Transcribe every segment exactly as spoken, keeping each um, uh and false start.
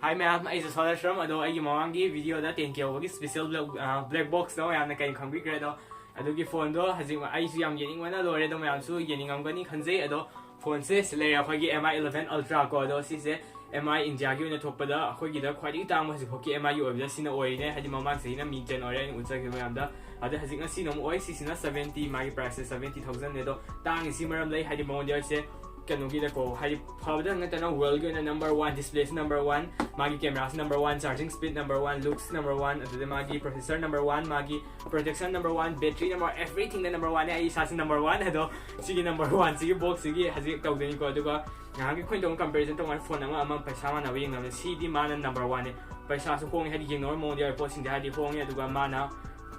Hi ꯃꯌꯥꯝ, ꯑꯩꯁꯨ ꯁꯣꯅꯥꯁ꯭ꯔꯝ꯫ ꯑꯗꯣ ꯑꯩꯒꯤ ꯃꯃꯥꯡꯒꯤ video ꯗ ten K ꯌꯧꯕꯒꯤ special black, ꯑ, black box ꯇꯣ ꯃꯌꯥꯝꯅ ꯀꯩꯅꯣ ꯈꯪꯕꯤꯈ꯭ꯔꯦ꯫ ꯑꯗꯣ ꯑꯗꯨꯒꯤ phone ꯗꯣ ꯍꯧꯖꯤꯛ ꯑꯩꯁꯨ ꯌꯥꯝ ꯌꯦꯡꯅꯤꯡꯕꯅ ꯂꯣꯏꯔꯦ꯫ ꯑꯗꯣ ꯃꯌꯥꯝꯁꯨ ꯌꯦꯡꯅꯤꯡꯉꯝꯒꯅꯤ ꯈꯟꯖꯩ꯫ ꯑꯗꯣ phone ꯁꯦ ꯁꯤ ꯂꯩꯔꯦ, ꯑꯩꯈꯣꯏꯒꯤ M I eleven Ultra ꯀꯣ꯫ ꯑꯗꯣ ꯁꯤꯁꯦ M I India ꯒꯤ ꯑꯣꯏꯅ ꯊꯣꯛꯄꯗ ꯑꯩꯈꯣꯏꯒꯤꯗ ꯈ꯭ꯋꯥꯏꯗꯒꯤ ꯇꯥꯡꯕ ꯍꯧꯖꯤꯛꯐꯥꯎꯒꯤ M I ꯒꯤ ꯑꯣꯏꯕꯗ ꯁꯤꯅ ꯑꯣꯏꯔꯤꯅꯦ꯫ ꯍꯥꯏꯗꯤ ꯃꯃꯥꯡ ꯆꯍꯤꯅ ꯃꯤ ten ꯑꯣꯏꯔꯦ ꯑꯩꯅ ꯎꯠꯆꯈꯤꯕ ꯃꯌꯥꯝꯗ꯫ ꯑꯗ ꯍꯧꯖꯤꯛꯅ ꯁꯤꯅ ꯑꯃꯨꯛ ꯑꯣꯏ, ꯁꯤꯁꯤꯅ seventy, ꯃꯥꯒꯤ price ꯁꯦ seventy thousand ꯅꯦ꯫ ꯑꯗꯣ ꯇꯥꯡꯉꯤꯁꯤ ꯃꯔꯝ ꯂꯩ, ꯍꯥꯏꯗꯤ ꯃꯉꯣꯟꯗ ꯑꯩꯁꯦ ꯀꯩꯅꯣꯒꯤꯗꯀꯣ, ꯍꯥꯏꯗꯤ ꯐꯕꯗ ꯅꯠꯇꯅ world ꯒꯤ ꯑꯣꯏꯅ number one, display ꯁꯨ number one, ꯃꯥꯒꯤ camera ꯁꯨ number one, charging speed number one, looks number one, ꯑꯗꯨꯗ ꯃꯥꯒꯤ processor number one, ꯃꯥꯒꯤ protection number one, battery number, everything ꯗ number one ꯅꯦ꯫ ꯑꯩ ꯏꯁꯥꯁꯨ number one꯫ ꯑꯗꯣ ꯁꯤꯒꯤ number one ꯁꯤꯒꯤ box ꯁꯤꯒꯤ ꯍꯧꯖꯤꯛ ꯇꯧꯗꯣꯏꯅꯤꯀꯣ꯫ ꯑꯗꯨꯒ ꯉꯍꯥꯟꯒꯤ ꯑꯩꯈꯣꯏꯅ ꯇꯧꯕ comparison ꯇꯧꯀꯥꯟꯗ phone ꯑꯃ ꯑꯃ ꯄꯩꯁꯥ ꯃꯥꯟꯅꯕ ꯌꯦꯡꯅꯕꯗ ꯁꯤꯗꯤ ꯃꯥꯅ number one ꯅꯦ꯫ ꯄꯩꯁꯥꯁꯨ ꯍꯣꯡꯉꯦ, ꯍꯥꯏꯗꯤ ꯌꯦꯡꯅꯕ ꯃꯑꯣꯡꯗ ꯌꯥꯎꯔꯤ ꯄꯣꯠꯁꯤꯡꯁꯦ ꯍꯥꯏꯗꯤ ꯍꯣꯡꯉꯦ꯫ ꯑꯗꯨꯒ ꯃꯥꯅ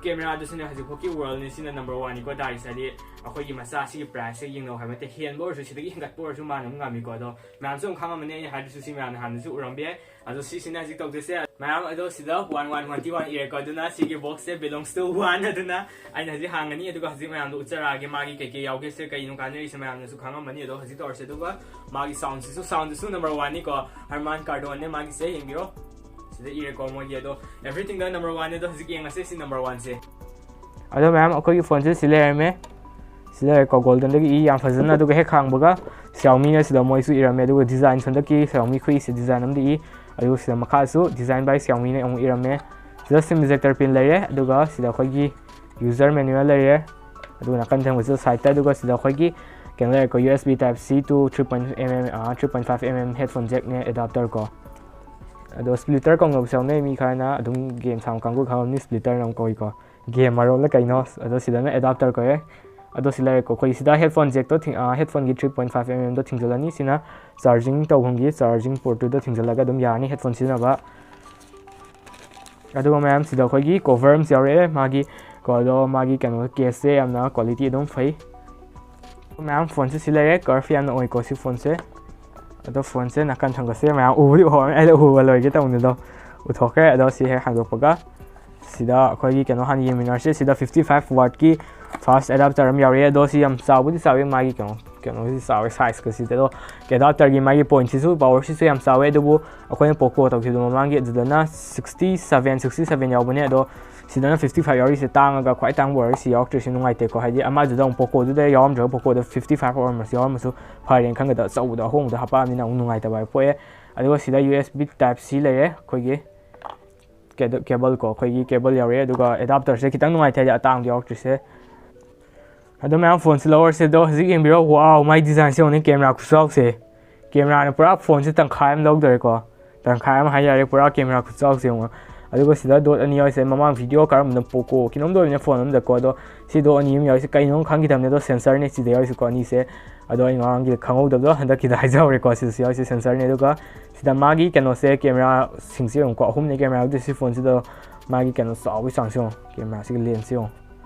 camera ꯗꯨꯁꯨꯅꯦ ꯍꯧꯖꯤꯛꯐꯥꯎꯒꯤ world ꯅꯦ ꯁꯤꯅ number one ꯅꯤꯀꯣ ꯇꯥꯔꯤꯁꯦ꯫ ꯍꯥꯏꯗꯤ ꯑꯩꯈꯣꯏꯒꯤ ꯃꯆꯥꯁꯤꯒꯤ price ꯁꯦ ꯌꯦꯡꯅꯧ ꯍꯥꯏꯕ ꯅꯠꯇꯦ, ꯍꯦꯟꯕ ꯑꯣꯏꯔꯁꯨ ꯁꯤꯗꯒꯤ ꯍꯦꯟꯒꯠꯄ ꯑꯣꯏꯔꯁꯨ ꯃꯥꯅ ꯑꯗꯨꯝ ꯉꯝꯃꯤꯀꯣ꯫ ꯑꯗꯣ ꯃꯌꯥꯝꯁꯨ ꯑꯗꯨꯝ ꯈꯪꯉꯝꯃꯅꯤ ꯑꯩꯅ ꯍꯥꯏꯗꯨꯁꯨ, ꯁꯤ ꯃꯌꯥꯝꯅ ꯍꯥꯟꯅꯁꯨ ꯎꯔꯝꯕ ꯌꯥꯏ꯫ ꯑꯗꯣ ꯁꯤꯁꯤꯅ ꯍꯧꯖꯤꯛ ꯇꯧꯗꯣꯏꯁꯦ ꯃꯌꯥꯝ꯫ ꯑꯗꯣ ꯁꯤꯗ one one twenty one ꯏꯔꯦꯀꯣ, ꯑꯗꯨꯅ ꯁꯤꯒꯤ box say belongs to one꯫ ꯑꯗꯨꯅ ꯑꯩꯅ ꯍꯧꯖꯤꯛ ꯍꯥꯡꯒꯅꯤ, ꯑꯗꯨꯒ ꯍꯧꯖꯤꯛ ꯃꯌꯥꯝꯗꯣ ꯎꯠꯆꯔꯛꯑꯒꯦ ꯃꯥꯒꯤ ꯀꯩꯀꯩ ꯌꯥꯎꯒꯦꯁꯦ, ꯀꯩꯅꯣ ꯀꯥꯟꯅꯔꯤꯁꯦ ꯃꯌꯥꯝꯅꯁꯨ ꯈꯪꯉꯝꯃꯅꯤ꯫ ꯑꯗꯣ ꯍꯧꯖꯤꯛ ꯇꯧꯔꯁꯦ꯫ ꯑꯗꯨꯒ ꯃꯥꯒꯤ sound ꯁꯤꯁꯨ, sound ꯁꯤꯁꯨ number one ꯅꯤꯀꯣ, Harman Kardon ꯅꯦ ꯃꯥꯒꯤꯁꯦ, ꯌꯦꯡꯕꯤꯔꯣ꯫ ꯁꯤꯗ ꯏꯔꯦꯀꯣ ꯃꯣꯏꯒꯤ꯫ ꯑꯗꯣ everything ꯗ number one ꯅꯦ꯫ ꯑꯗꯣ ꯍꯧꯖꯤꯛ ꯌꯦꯡꯉꯁꯦ ꯁꯤ number one ꯁꯦ꯫ ꯑꯗꯣ ꯃꯌꯥꯝ, ꯑꯩꯈꯣꯏꯒꯤ phone ꯁꯦ ꯁꯤ ꯂꯩꯔꯝꯃꯦ꯫ ꯁꯤ ꯂꯩꯔꯦꯀꯣ, golden ꯗꯒꯤ ꯏ ꯌꯥꯝ ꯐꯖꯅ꯫ ꯑꯗꯨꯒ ꯍꯦꯛ ꯍꯥꯡꯕꯒ Xiaomi ꯅ ꯁꯤꯗ ꯃꯣꯏꯁꯨ ꯏꯔꯝꯃꯦ꯫ ꯑꯗꯨꯒ design ꯁꯣꯝꯗ ꯀꯤ Xiaomi ꯈꯨꯏꯁꯦ design ꯑꯃꯗꯤ ꯏ꯫ ꯑꯗꯨꯒ ꯁꯤꯗ ꯃꯈꯥꯁꯨ design by Xiaomi ꯅ ꯑꯃꯨꯛ ꯏꯔꯝꯃꯦ꯫ ꯁꯤꯗ sim ejector pin ꯂꯩꯔꯦ꯫ ꯑꯗꯨꯒ ꯁꯤꯗ ꯑꯩꯈꯣꯏꯒꯤ user manual ꯂꯩꯔꯦ꯫ ꯑꯗꯨꯒ ꯅꯥꯀꯟ ꯊꯪꯕꯁꯤꯗ side ꯇ꯫ ꯑꯗꯨꯒ ꯁꯤꯗ ꯑꯩꯈꯣꯏꯒꯤ ꯀꯩꯅꯣ ꯂꯩꯔꯦꯀꯣ, U S B type C to three point M M, ah, three point five M M headphone jack ꯅꯦ, adapter ꯀꯣ꯫ ꯑꯗꯣ splitter ꯀꯧꯅꯕꯁꯨ ꯌꯥꯎꯅꯩ, ꯃꯤ ꯈꯔꯅ ꯑꯗꯨꯝ game ꯁꯥꯟꯅꯕ ꯀꯥꯡꯕꯨ ꯈꯪꯉꯝꯅꯤ, splitter ꯅ ꯑꯃꯨꯛ ꯀꯧꯏꯀꯣ꯫ Game ꯃꯔꯣꯜꯗ ꯀꯩꯅꯣ, ꯑꯗꯣ ꯁꯤꯗꯅ adapter ꯀꯧꯋꯦ꯫ ꯑꯗꯣ ꯁꯤ ꯂꯩꯔꯦꯀꯣ, ꯑꯩꯈꯣꯏ ꯁꯤꯗ headphone jack ꯇꯣ ꯊꯤꯡ-, ꯑꯥ, headphone ꯒꯤ three point five M M ꯗꯣ ꯊꯤꯡꯖꯤꯜꯂꯅꯤ꯫ ꯁꯤꯅ charging ꯇꯧꯐꯝꯒꯤ charging port ꯇꯨꯗ ꯊꯤꯡꯖꯤꯜꯂꯒ ꯑꯗꯨꯝ ꯌꯥꯔꯅꯤ headphone ꯁꯤꯖꯤꯟꯅꯕ꯫ ꯑꯗꯨꯒ ꯃꯌꯥꯝ, ꯁꯤꯗ ꯑꯩꯈꯣꯏꯒꯤ cover ꯑꯃꯁꯨ ꯌꯥꯎꯔꯛꯑꯦ ꯃꯥꯒꯤ ꯀꯣ꯫ ꯑꯗꯣ ꯃꯥꯒꯤ ꯀꯩꯅꯣ, case ꯁꯦ ꯌꯥꯝꯅ quality ꯑꯗꯨꯝ ꯐꯩ꯫ ꯃꯌꯥꯝ, phone ꯁꯦ ꯁꯤ ꯂꯩꯔꯦ, curve ꯌꯥꯝꯅ ꯑꯣꯏꯀꯣ ꯁꯤ phone ꯁꯦ꯫ ꯑꯗꯣ phone ꯁꯦ ꯅꯥꯀꯟ ꯊꯪꯒꯠꯁꯦ, ꯃꯌꯥꯝ ꯎꯕꯨꯗꯤ ꯎꯍꯧꯔꯅꯤ, ꯑꯩꯅ ꯎꯕ ꯂꯣꯏꯒꯦ ꯇꯧꯅꯤꯗꯣ ꯎꯊꯣꯛꯈ꯭ꯔꯦ꯫ ꯑꯗꯣ ꯁꯤ ꯍꯦꯛ ꯍꯥꯡꯗꯣꯛꯄꯒ ꯁꯤꯗ ꯑꯩꯈꯣꯏꯒꯤ ꯀꯩꯅꯣ ꯍꯥꯟꯅ ꯌꯦꯡꯃꯤꯟꯅꯔꯁꯦ꯫ ꯁꯤꯗ fifty five watt ꯀꯤ fast adapter ꯑꯃ ꯌꯥꯎꯔꯛꯑꯦ꯫ ꯑꯗꯣ ꯁꯤ ꯌꯥꯝ ꯆꯥꯎꯕꯨꯗꯤ ꯆꯥꯎꯋꯤ, ꯃꯥꯒꯤ ꯀꯩꯅꯣ ꯀꯩꯅꯣꯁꯤ ꯆꯥꯎꯋꯦ, ꯁꯥꯏꯖꯀꯁꯤꯗꯤ꯫ ꯑꯗꯣ ꯑꯦꯗꯥꯞꯇꯔꯒꯤ ꯃꯥꯒꯤ ꯄꯣꯏꯟꯁꯤꯁꯨ, ꯄꯋꯥꯔꯁꯤꯁꯨ ꯌꯥꯝ ꯆꯥꯎꯋꯦ꯫ ꯑꯗꯨꯕꯨ ꯑꯩꯈꯣꯏꯅ ꯄꯣꯀꯣ ꯇꯧꯈꯤꯕꯗꯣ ꯃꯃꯥꯡꯒꯤ, ꯑꯗꯨꯗꯅ ꯁꯤꯛꯁꯇꯤ ꯁꯕꯦꯟ, ꯁꯤꯛꯁꯇꯤ ꯁꯕꯦꯟ ꯌꯥꯎꯕꯅꯦ꯫ ꯑꯗꯣ ꯁꯤꯗꯅ ꯐꯤꯐꯇꯤ ꯐꯥꯏꯚ ꯌꯥꯎꯔꯤꯁꯦ ꯇꯥꯡꯉꯒ ꯈ꯭ꯋꯥꯏ ꯇꯥꯡꯕ ꯑꯣꯏꯔꯒ ꯁꯤ ꯌꯥꯎꯔꯛꯇ꯭ꯔꯤꯁꯦ ꯅꯨꯡꯉꯥꯏꯇꯦꯀꯣ꯫ ꯍꯥꯏꯗꯤ ꯑꯃꯗꯨꯗ ꯑꯃꯨꯛ ꯄꯣꯀꯣꯗꯨꯗ ꯌꯥꯎꯔꯝꯗ꯭ꯔꯒ ꯄꯣꯀꯣꯗ ꯐꯤꯐꯇꯤ ꯐꯥꯏꯚ ꯑꯣꯏꯔꯝꯕꯁꯨ ꯌꯥꯎꯔꯝꯃꯁꯨ ꯐꯔꯦꯅ ꯈꯟꯒꯗꯕ, ꯑꯆꯧꯕꯗꯣ ꯑꯍꯣꯡꯕꯗ ꯍꯥꯞꯄꯛꯑꯕꯅꯤꯅ ꯑꯃꯨꯛ ꯅꯨꯡꯉꯥꯏꯇꯕ ꯍꯥꯏꯕ ꯄꯣꯛꯑꯦ꯫ ꯑꯗꯨꯒ ꯁꯤꯗ U S B type C ꯂꯩꯔꯦ, ꯑꯩꯈꯣꯏꯒꯤ ꯀꯦꯕꯜ ꯀꯣ, ꯑꯩꯈꯣꯏꯒꯤ ꯀꯦꯕꯜ ꯌꯥꯎꯔꯛꯑꯦ꯫ ꯑꯗꯨꯒ ꯑꯦꯗꯥꯞꯇꯔꯁꯦ ꯈꯤꯇꯪ ꯅꯨꯡꯉꯥꯏꯇꯦ, ꯍꯥꯏꯗꯤ ꯑꯇꯥꯡꯕꯗ ꯌꯥꯎꯔꯛꯇ꯭ꯔꯤꯁꯦ꯫ ꯑꯗꯣ ꯃꯌꯥꯝ, ꯐꯣꯟꯁꯦ ꯂꯧꯔꯁꯦ꯫ ꯑꯗꯣ ꯍꯧꯖꯤꯛ ꯌꯦꯡꯕꯤꯔꯣ, ꯋꯥꯎ, ꯃꯥꯏ ꯗꯤꯖꯥꯏꯟꯁꯦ ꯌꯦꯡꯉꯨꯅꯦ, ꯀꯦꯃꯦꯔꯥ ꯈꯨꯆꯥꯎꯁꯦ꯫ ꯀꯦꯃꯦꯔꯥꯅ ꯄꯨꯔꯥ ꯐꯣꯟꯁꯦ ꯇꯪꯈꯥꯏ ꯑꯃ ꯂꯧꯗꯣꯔꯦꯀꯣ, ꯇꯪꯈꯥꯏ ꯑꯃ ꯍꯥꯏꯇꯥꯔꯦ, ꯄꯨꯔꯥ ꯀꯦꯃꯦꯔꯥ ꯈꯨꯆꯥꯎꯁꯦ ꯌꯦꯡꯉꯣ꯫ ꯑꯗꯨꯒ ꯁꯤꯗ ꯗꯣꯠ ꯑꯅꯤ ꯌꯥꯎꯔꯤꯁꯦ, ꯃꯃꯥꯡ ꯚꯤꯗꯤꯑꯣ ꯀꯔꯝꯕꯅ ꯄꯣꯀꯣ ꯀꯩꯅꯣꯝꯗ ꯑꯣꯏꯕꯅꯦ, ꯐꯣꯟ ꯑꯃꯗꯀꯣ꯫ ꯑꯗꯣ ꯁꯤ ꯗꯣꯠ ꯑꯅꯤ ꯑꯃ ꯌꯥꯎꯔꯤꯁꯦ ꯀꯩꯅꯣ ꯈꯪꯈꯤꯗꯕꯅꯦ꯫ ꯑꯗꯣ ꯁꯦꯟꯁꯔꯅꯦ ꯁꯤꯗ ꯌꯥꯎꯔꯤꯁꯦꯀꯣ, ꯑꯅꯤꯁꯦ꯫ ꯑꯗꯣ ꯑꯩ ꯃꯃꯥꯡꯒꯤꯗ ꯈꯪꯍꯧꯗꯕꯗꯣ ꯍꯟꯗꯛꯀꯤꯗ ꯍꯥꯏꯖꯍꯧꯔꯦꯀꯣ꯫ ꯁꯤꯗꯁꯨ ꯌꯥꯎꯔꯤꯁꯦ ꯁꯦꯟꯁꯔꯅꯦ꯫ ꯑꯗꯨꯒ ꯁꯤꯗ ꯃꯥꯒꯤ ꯀꯩꯅꯣꯁꯦ, ꯀꯦꯃꯦꯔꯥꯁꯤꯡꯁꯦ ꯌꯦꯡꯉꯨꯀꯣ, ꯑꯍꯨꯝꯅꯦ ꯀꯦꯃꯦꯔꯥ ꯌꯥꯎꯗꯣꯏꯁꯦ ꯐꯣꯟꯁꯤꯗ꯫ ꯃꯥꯒꯤ ꯀꯩꯅꯣ ꯆꯥꯎꯕꯒꯤ ꯆꯥꯡꯁꯦ ꯌꯦꯡꯉꯣ, ꯀꯦꯃꯦꯔꯥꯁꯤꯒꯤ ꯂꯦꯟꯁꯁꯦ ꯌꯦꯡꯉꯣ꯫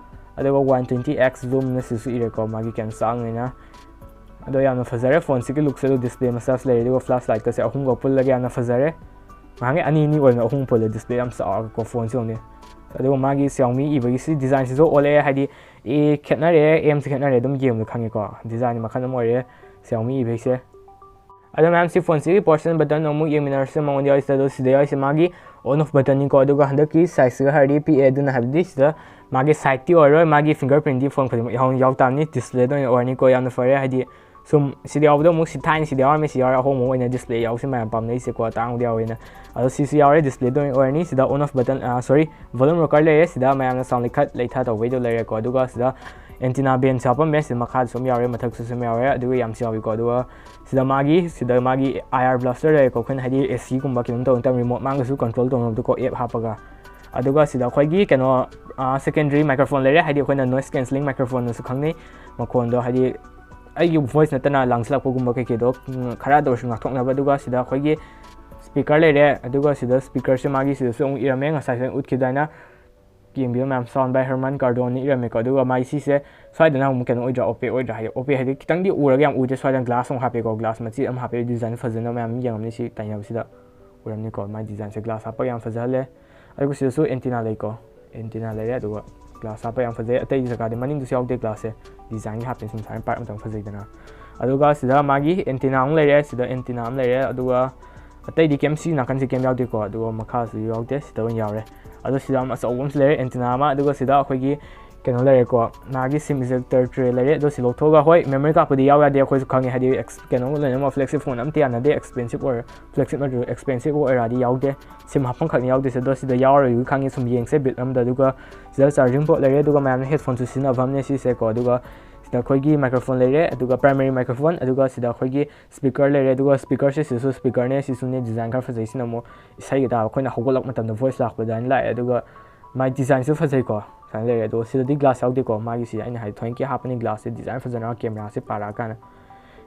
ꯑꯗꯨꯒ ꯋꯥꯟ ꯇ꯭ꯋꯦꯟꯇꯤ ꯑꯦꯛꯁ ꯖꯨꯝꯅ ꯁꯤꯁꯨ ꯏꯔꯦꯀꯣ, ꯃꯥꯒꯤ ꯀꯩꯅꯣ ꯆꯥꯡꯅꯦꯅ꯫ ꯑꯗꯣ ꯌꯥꯝꯅ ꯐꯖꯔꯦ ꯐꯣꯟꯁꯤꯒꯤ ꯂꯨꯛꯁꯦ꯫ ꯑꯗꯣ ꯗꯤꯁꯄ꯭ꯂꯦ ꯃꯆꯥꯁꯨ ꯂꯩꯔꯦ, ꯑꯗꯨꯒ ꯐ꯭ꯂꯥꯁ ꯂꯥꯏꯠꯀꯁꯦ ꯑꯍꯨꯝꯒ ꯄꯨꯜꯂꯒ ꯌꯥꯝꯅ ꯐꯖꯔꯦ꯫ ꯉꯍꯥꯟꯒꯩ ꯑꯅꯤ ꯑꯅꯤ ꯑꯣꯏꯕꯅ ꯑꯍꯨꯝ ꯄꯨꯜꯂꯦ, ꯗꯤꯁꯄ꯭ꯂꯦ ꯌꯥꯝ ꯆꯥꯎꯔꯒꯀꯣ ꯐꯣꯟꯁꯦ ꯌꯦꯡꯉꯨꯅꯦ꯫ ꯑꯗꯨꯒ ꯃꯥꯒꯤ Xiaomi ꯏꯕꯒꯤ ꯁꯤ ꯗꯤꯖꯥꯏꯟꯁꯤꯁꯨ ꯑꯣꯜꯂꯛꯑꯦ, ꯍꯥꯏꯗꯤ ꯑꯦ ꯈꯦꯠꯅꯔꯦ, ꯑꯦꯝꯁꯦ ꯈꯦꯠꯅꯔꯦ, ꯑꯗꯨꯝ ꯌꯦꯡꯕꯗ ꯈꯪꯉꯦꯀꯣ꯫ ꯗꯤꯖꯥꯏꯟ ꯃꯈꯜ ꯑꯃ ꯑꯣꯏꯔꯦ Xiaomi ꯏꯕꯩꯁꯦ꯫ ꯑꯗꯣ ꯃꯌꯥꯝ, ꯁꯤ ꯐꯣꯟꯁꯤꯒꯤ ꯄꯣꯔꯁꯟ ꯕꯇꯟ ꯑꯃꯨꯛ ꯌꯦꯡꯃꯤꯟꯅꯔꯁꯦ꯫ ꯃꯉꯣꯟꯗ ꯌꯥꯎꯔꯤꯁꯦ, ꯑꯗꯣ ꯁꯤꯗ ꯌꯥꯎꯔꯤꯁꯦ ꯃꯥꯒꯤ ꯑꯣꯟ ꯑꯣꯐ ꯕꯇꯟꯅꯤꯀꯣ꯫ ꯑꯗꯨꯒ ꯍꯟꯗꯛꯀꯤ ꯁꯥꯏꯖꯁꯤꯒ ꯍꯥꯏꯔꯗꯤ ꯄꯤꯛꯑꯦ, ꯑꯗꯨꯅ ꯍꯥꯏꯕꯗꯤ ꯁꯤꯗ ꯃꯥꯒꯤ ꯁꯥꯏꯠꯇꯤ ꯑꯣꯏꯔꯣꯏ, ꯃꯥꯒꯤ ꯐꯤꯡꯒꯔ ꯄ꯭ꯔꯤꯟꯠꯇꯤ ꯐꯣꯟ ꯈꯨꯗꯤꯡꯃꯛ ꯌꯥꯎ ꯌꯥꯎ ꯇꯥꯕꯅꯤ, ꯗꯤꯁꯄ꯭ꯂꯦꯗ ꯑꯣꯏꯅ ꯑꯣꯏꯔꯅꯤꯀꯣ꯫ ꯌꯥꯝꯅ ꯐꯔꯦ, ꯍꯥꯏꯗꯤ ꯁꯨꯝ ꯁꯤꯗ ꯌꯥꯎꯕꯗꯣ ꯑꯃꯨꯛ ꯁꯤ ꯊꯥꯏꯅ ꯁꯤꯗ ꯌꯥꯎꯔꯝꯃꯦ, ꯁꯤ ꯌꯥꯎꯔꯦ, ꯑꯍꯣꯡꯕ ꯑꯣꯏꯅ ꯗꯤꯁꯄ꯭ꯂꯦ ꯌꯥꯎꯁꯦ ꯃꯌꯥꯝ ꯄꯥꯝꯅꯩꯁꯦꯀꯣ, ꯑꯇꯥꯡꯕꯗ ꯌꯥꯎꯋꯦꯅ꯫ ꯑꯗꯣ ꯁꯤꯁꯨ ꯌꯥꯎꯔꯦ, ꯗꯤꯁꯄ꯭ꯂꯦꯗ ꯑꯣꯏꯅ ꯑꯣꯏꯔꯅꯤ꯫ ꯁꯤꯗ on off button, sorry, volume rocker ꯂꯩꯔꯦ꯫ ꯁꯤꯗ ꯃꯌꯥꯝꯅ ꯁꯥꯎꯟ ꯂꯩꯈꯠ ꯂꯩꯊ ꯇꯧꯕꯩꯗꯣ ꯂꯩꯔꯦꯀꯣ꯫ ꯑꯗꯨꯒ ꯁꯤꯗ ꯑꯦꯟꯇꯤꯅꯥ ꯕꯦꯟꯁꯨ ꯍꯥꯞꯄꯝꯃꯦ, ꯁꯤꯗ ꯃꯈꯥꯗꯁꯨ ꯑꯗꯨꯝ ꯌꯥꯎꯔꯦ, ꯃꯊꯛꯇꯁꯨ ꯑꯗꯨꯝ ꯌꯥꯎꯔꯦ, ꯑꯗꯨꯒ ꯌꯥꯝ ꯆꯥꯎꯋꯤꯀꯣ꯫ ꯑꯗꯨꯒ ꯁꯤꯗ ꯃꯥꯒꯤ, ꯁꯤꯗ ꯃꯥꯒꯤ ꯑꯥꯏ ꯑꯥꯔ ꯕ꯭ꯂꯥꯁꯇꯔ ꯂꯩꯔꯦꯀꯣ, ꯑꯩꯈꯣꯏꯅ ꯍꯥꯏꯗꯤ ꯑꯦ ꯁꯤꯒꯨꯝꯕ ꯀꯩꯅꯣꯝ ꯇꯧꯕ ꯃꯇꯝꯗ ꯔꯤꯃꯣꯠ ꯃꯥꯡꯗꯁꯨ ꯀꯟꯇ꯭ꯔꯣꯜ ꯇꯧꯅꯕꯗꯣꯀꯣ, ꯑꯦꯞ ꯍꯥꯞꯄꯒ꯫ ꯑꯗꯨꯒ ꯁꯤꯗ ꯑꯩꯈꯣꯏꯒꯤ ꯀꯩꯅꯣ, ꯁꯦꯀꯦꯟꯗꯔꯤ ꯃꯥꯏꯀ꯭ꯔꯣꯐꯣꯟ ꯂꯩꯔꯦ, ꯍꯥꯏꯗꯤ ꯑꯩꯈꯣꯏꯅ ꯅꯣꯏꯁ ꯀꯦꯟꯁꯂꯤꯡ ꯃꯥꯏꯀ꯭ꯔꯣꯐꯣꯟꯅꯁꯨ ꯈꯪꯅꯩ꯫ ꯃꯈꯣꯟꯗꯣ ꯍꯥꯏꯗꯤ ꯑꯩꯒꯤ ꯚꯣꯏꯁ ꯅꯠꯇꯅ ꯂꯥꯡꯁꯤꯜꯂꯛꯄꯒꯨꯝꯕ ꯀꯩꯀꯩꯗꯣ, ꯎꯝ, ꯈꯔꯗ ꯑꯣꯏꯔꯁꯨ ꯉꯥꯛꯊꯣꯛꯅꯕ꯫ ꯑꯗꯨꯒ ꯁꯤꯗ ꯑꯩꯈꯣꯏꯒꯤ ꯁ꯭ꯄꯤꯀꯔ ꯂꯩꯔꯦ, ꯑꯗꯨꯒ ꯁꯤꯗ ꯁ꯭ꯄꯤꯀꯔꯁꯦ ꯃꯥꯒꯤ ꯁꯤꯗꯁꯨ ꯑꯃꯨꯛ ꯏꯔꯝꯃꯦ, ꯉꯁꯥꯏꯁꯨ ꯑꯩꯅ ꯎꯠꯈꯤꯕꯗ ꯑꯩꯅ꯫ ꯌꯦꯡꯕꯤꯌꯨ ꯃꯌꯥꯝ, Sound by Harman Kardon ꯅ ꯏꯔꯝꯃꯦꯀꯣ꯫ ꯑꯗꯨꯒ ꯃꯥꯒꯤ ꯁꯤꯁꯦ ꯁ꯭ꯋꯥꯏꯗꯅ ꯑꯃꯨꯛ ꯀꯩꯅꯣ ꯑꯣꯏꯗ꯭ꯔꯥ, ꯑꯣꯄꯦꯛ ꯑꯣꯏꯗ꯭ꯔꯥ? ꯍꯥꯏꯗꯤ ꯑꯣꯄꯦꯛ ꯍꯥꯏꯗꯤ ꯈꯤꯇꯪꯗꯤ ꯎꯔꯒ ꯌꯥꯝ ꯎꯗꯦ꯫ ꯁ꯭ꯋꯥꯏꯗꯅ ꯒ꯭ꯂꯥꯁ ꯑꯃꯨꯛ ꯍꯥꯞꯄꯦꯀꯣ, ꯒ꯭ꯂꯥꯁ ꯃꯆꯦꯠ ꯑꯃ ꯍꯥꯞꯄꯦ, ꯗꯤꯖꯥꯏꯟ ꯐꯖꯅ ꯃꯌꯥꯝ ꯌꯦꯡꯉꯝꯅꯤ ꯁꯤ ꯇꯥꯏꯅꯕꯁꯤꯗ꯫ ꯎꯔꯝꯅꯤꯀꯣ, ꯃꯥꯏ ꯗꯤꯖꯥꯏꯟꯁꯦ ꯒ꯭ꯂꯥꯁ ꯍꯥꯞꯄꯒ ꯌꯥꯝ ꯐꯖꯍꯜꯂꯦ꯫ ꯑꯗꯨꯒ ꯁꯤꯗꯁꯨ ꯑꯦꯟꯇꯤꯅꯥ ꯂꯩꯀꯣ, ꯑꯦꯟꯇꯤꯅꯥ ꯂꯩꯔꯦ꯫ ꯑꯗꯨꯒ ꯒ꯭ꯂꯥꯁ ꯍꯥꯞꯄ ꯌꯥꯝ ꯐꯖꯩ꯫ ꯑꯇꯩ ꯖꯒꯥꯗꯤ ꯃꯅꯤꯡꯗꯁꯨ ꯌꯥꯎꯗꯦ ꯒ꯭ꯂꯥꯁꯁꯦ, ꯗꯤꯖꯥꯏꯟꯒꯤ ꯍꯥꯞꯄꯦ ꯁꯨꯝ ꯁꯨꯃꯥꯏꯅ ꯄꯥꯏꯔꯛ ꯃꯇꯝ ꯐꯖꯩꯗꯅ꯫ ꯑꯗꯨꯒ ꯁꯤꯗ ꯃꯥꯒꯤ ꯑꯦꯟꯇꯤꯅꯥ ꯑꯃ ꯂꯩꯔꯦ, ꯁꯤꯗ ꯑꯦꯟꯇꯤꯅꯥ ꯑꯃ ꯂꯩꯔꯦ, ꯑꯗꯨꯒ ꯑꯇꯩꯗꯤ ꯀꯩꯝ ꯁꯤ ꯅꯥꯀꯟꯁꯦ ꯀꯩꯝ ꯌꯥꯎꯗꯦꯀꯣ, ꯑꯗꯨꯒ ꯃꯈꯥꯁꯨ ꯌꯥꯎꯗꯦ, ꯁꯤꯗ ꯑꯣꯏꯅ ꯌꯥꯎꯔꯦ꯫ ꯑꯗꯣ ꯁꯤꯗ ꯑꯃ ꯑꯆꯧꯕ ꯑꯃꯁꯨ ꯂꯩꯔꯦ, ꯑꯦꯟꯇꯤꯅꯥ ꯑꯃ, ꯑꯗꯨꯒ ꯁꯤꯗ ꯑꯩꯈꯣꯏꯒꯤ ꯀꯩꯅꯣ ꯂꯩꯔꯦꯀꯣ, ꯃꯥꯒꯤ ꯁꯤꯝ ꯏꯖꯦꯛꯇꯔ ꯇ꯭ꯔꯦ ꯂꯩꯔꯦ꯫ ꯑꯗꯣ ꯁꯤ ꯂꯧꯊꯣꯛꯑꯒ, ꯍꯣꯏ, ꯃꯦꯃꯣꯔꯤ ꯀꯥꯔꯠꯄꯨꯗꯤ ꯌꯥꯎ ꯌꯥꯗꯦ, ꯑꯩꯈꯣꯏꯁꯨ ꯈꯪꯉꯦ, ꯍꯥꯏꯗꯤ ꯑꯦꯛꯁ-, ꯀꯩꯅꯣ ꯂꯣꯏꯅꯃꯛ ꯐ꯭ꯂꯦꯛꯁꯤꯞ ꯐꯣꯟ ꯑꯝꯇ ꯌꯥꯅꯗꯦ, ꯑꯦꯛꯁꯄꯦꯟꯁꯤꯞ ꯑꯣꯏꯔ, ꯐ꯭ꯂꯦꯛꯁꯤꯞ ꯅꯠꯇ꯭ꯔꯁꯨ ꯑꯦꯛꯁꯄꯦꯟꯁꯤꯞ ꯑꯣꯏꯔꯗꯤ ꯌꯥꯎꯗꯦ꯫ ꯁꯤꯝ ꯍꯥꯞꯐꯝ ꯈꯛꯅꯤ ꯌꯥꯎꯗꯣꯏꯁꯦ꯫ ꯑꯗꯣ ꯁꯤꯗ ꯌꯥꯎꯔꯣꯏ ꯈꯪꯉꯦ, ꯁꯨꯝ ꯌꯦꯡꯁꯦ ꯕꯤꯠ ꯑꯃꯗ꯫ ꯑꯗꯨꯒ ꯁꯤꯗ ꯆꯥꯔꯖꯤꯡ ꯄꯣꯔꯠ ꯂꯩꯔꯦ, ꯑꯗꯨꯒ ꯃꯌꯥꯝꯅ ꯍꯦꯠꯐꯣꯟꯁꯨ ꯁꯤꯖꯤꯟꯅꯐꯝꯅꯦ ꯁꯤꯁꯦꯀꯣ꯫ ꯑꯗꯨꯒ ꯁꯤꯗ ꯑꯩꯈꯣꯏꯒꯤ ꯃꯥꯏꯀ꯭ꯔꯣꯐꯣꯟ ꯂꯩꯔꯦ, ꯑꯗꯨꯒ ꯄ꯭ꯔꯥꯏꯃꯔꯤ ꯃꯥꯏꯀ꯭ꯔꯣꯐꯣꯟ, ꯑꯗꯨꯒ ꯁꯤꯗ ꯑꯩꯈꯣꯏꯒꯤ ꯁ꯭ꯄꯤꯀꯔ ꯂꯩꯔꯦ, ꯑꯗꯨꯒ ꯁ꯭ꯄꯤꯀꯔꯁꯦ ꯁꯤꯗꯁꯨ ꯁ꯭ꯄꯤꯀꯔꯅꯦ, ꯁꯤꯁꯨꯅꯦ ꯗꯤꯖꯥꯏꯟ ꯈꯔ ꯐꯖꯩ꯫ ꯁꯤꯅ ꯑꯃꯨꯛ ꯏꯁꯩꯒꯤ ꯇꯥꯕ, ꯑꯩꯈꯣꯏꯅ ꯍꯧꯒꯠꯂꯛꯄ ꯃꯇꯝꯗ ꯚꯣꯏꯁ ꯂꯥꯛꯄ ꯑꯗꯨꯃꯥꯏꯅ ꯂꯥꯛꯑꯦ꯫ ꯑꯗꯨꯒ ꯃꯥꯏ ꯗꯤꯖꯥꯏꯟꯁꯨ ꯐꯖꯩꯀꯣ, ꯁꯨꯃꯥꯏꯅ ꯂꯩꯔꯦ꯫ ꯑꯗꯣ ꯁꯤꯗꯗꯤ ꯒ꯭ꯂꯥꯁ ꯌꯥꯎꯗꯦꯀꯣ, ꯃꯥꯒꯤꯁꯤ ꯑꯩꯅ ꯍꯥꯏꯗꯤ ꯊꯣꯏꯅꯀꯤ ꯍꯥꯞꯄꯅꯤ ꯒ꯭ꯂꯥꯁꯁꯦ, ꯗꯤꯖꯥꯏꯟ ꯐꯖꯅ ꯀꯦꯃꯦꯔꯥꯁꯦ ꯄꯥꯔꯛꯑꯀꯥꯟꯗ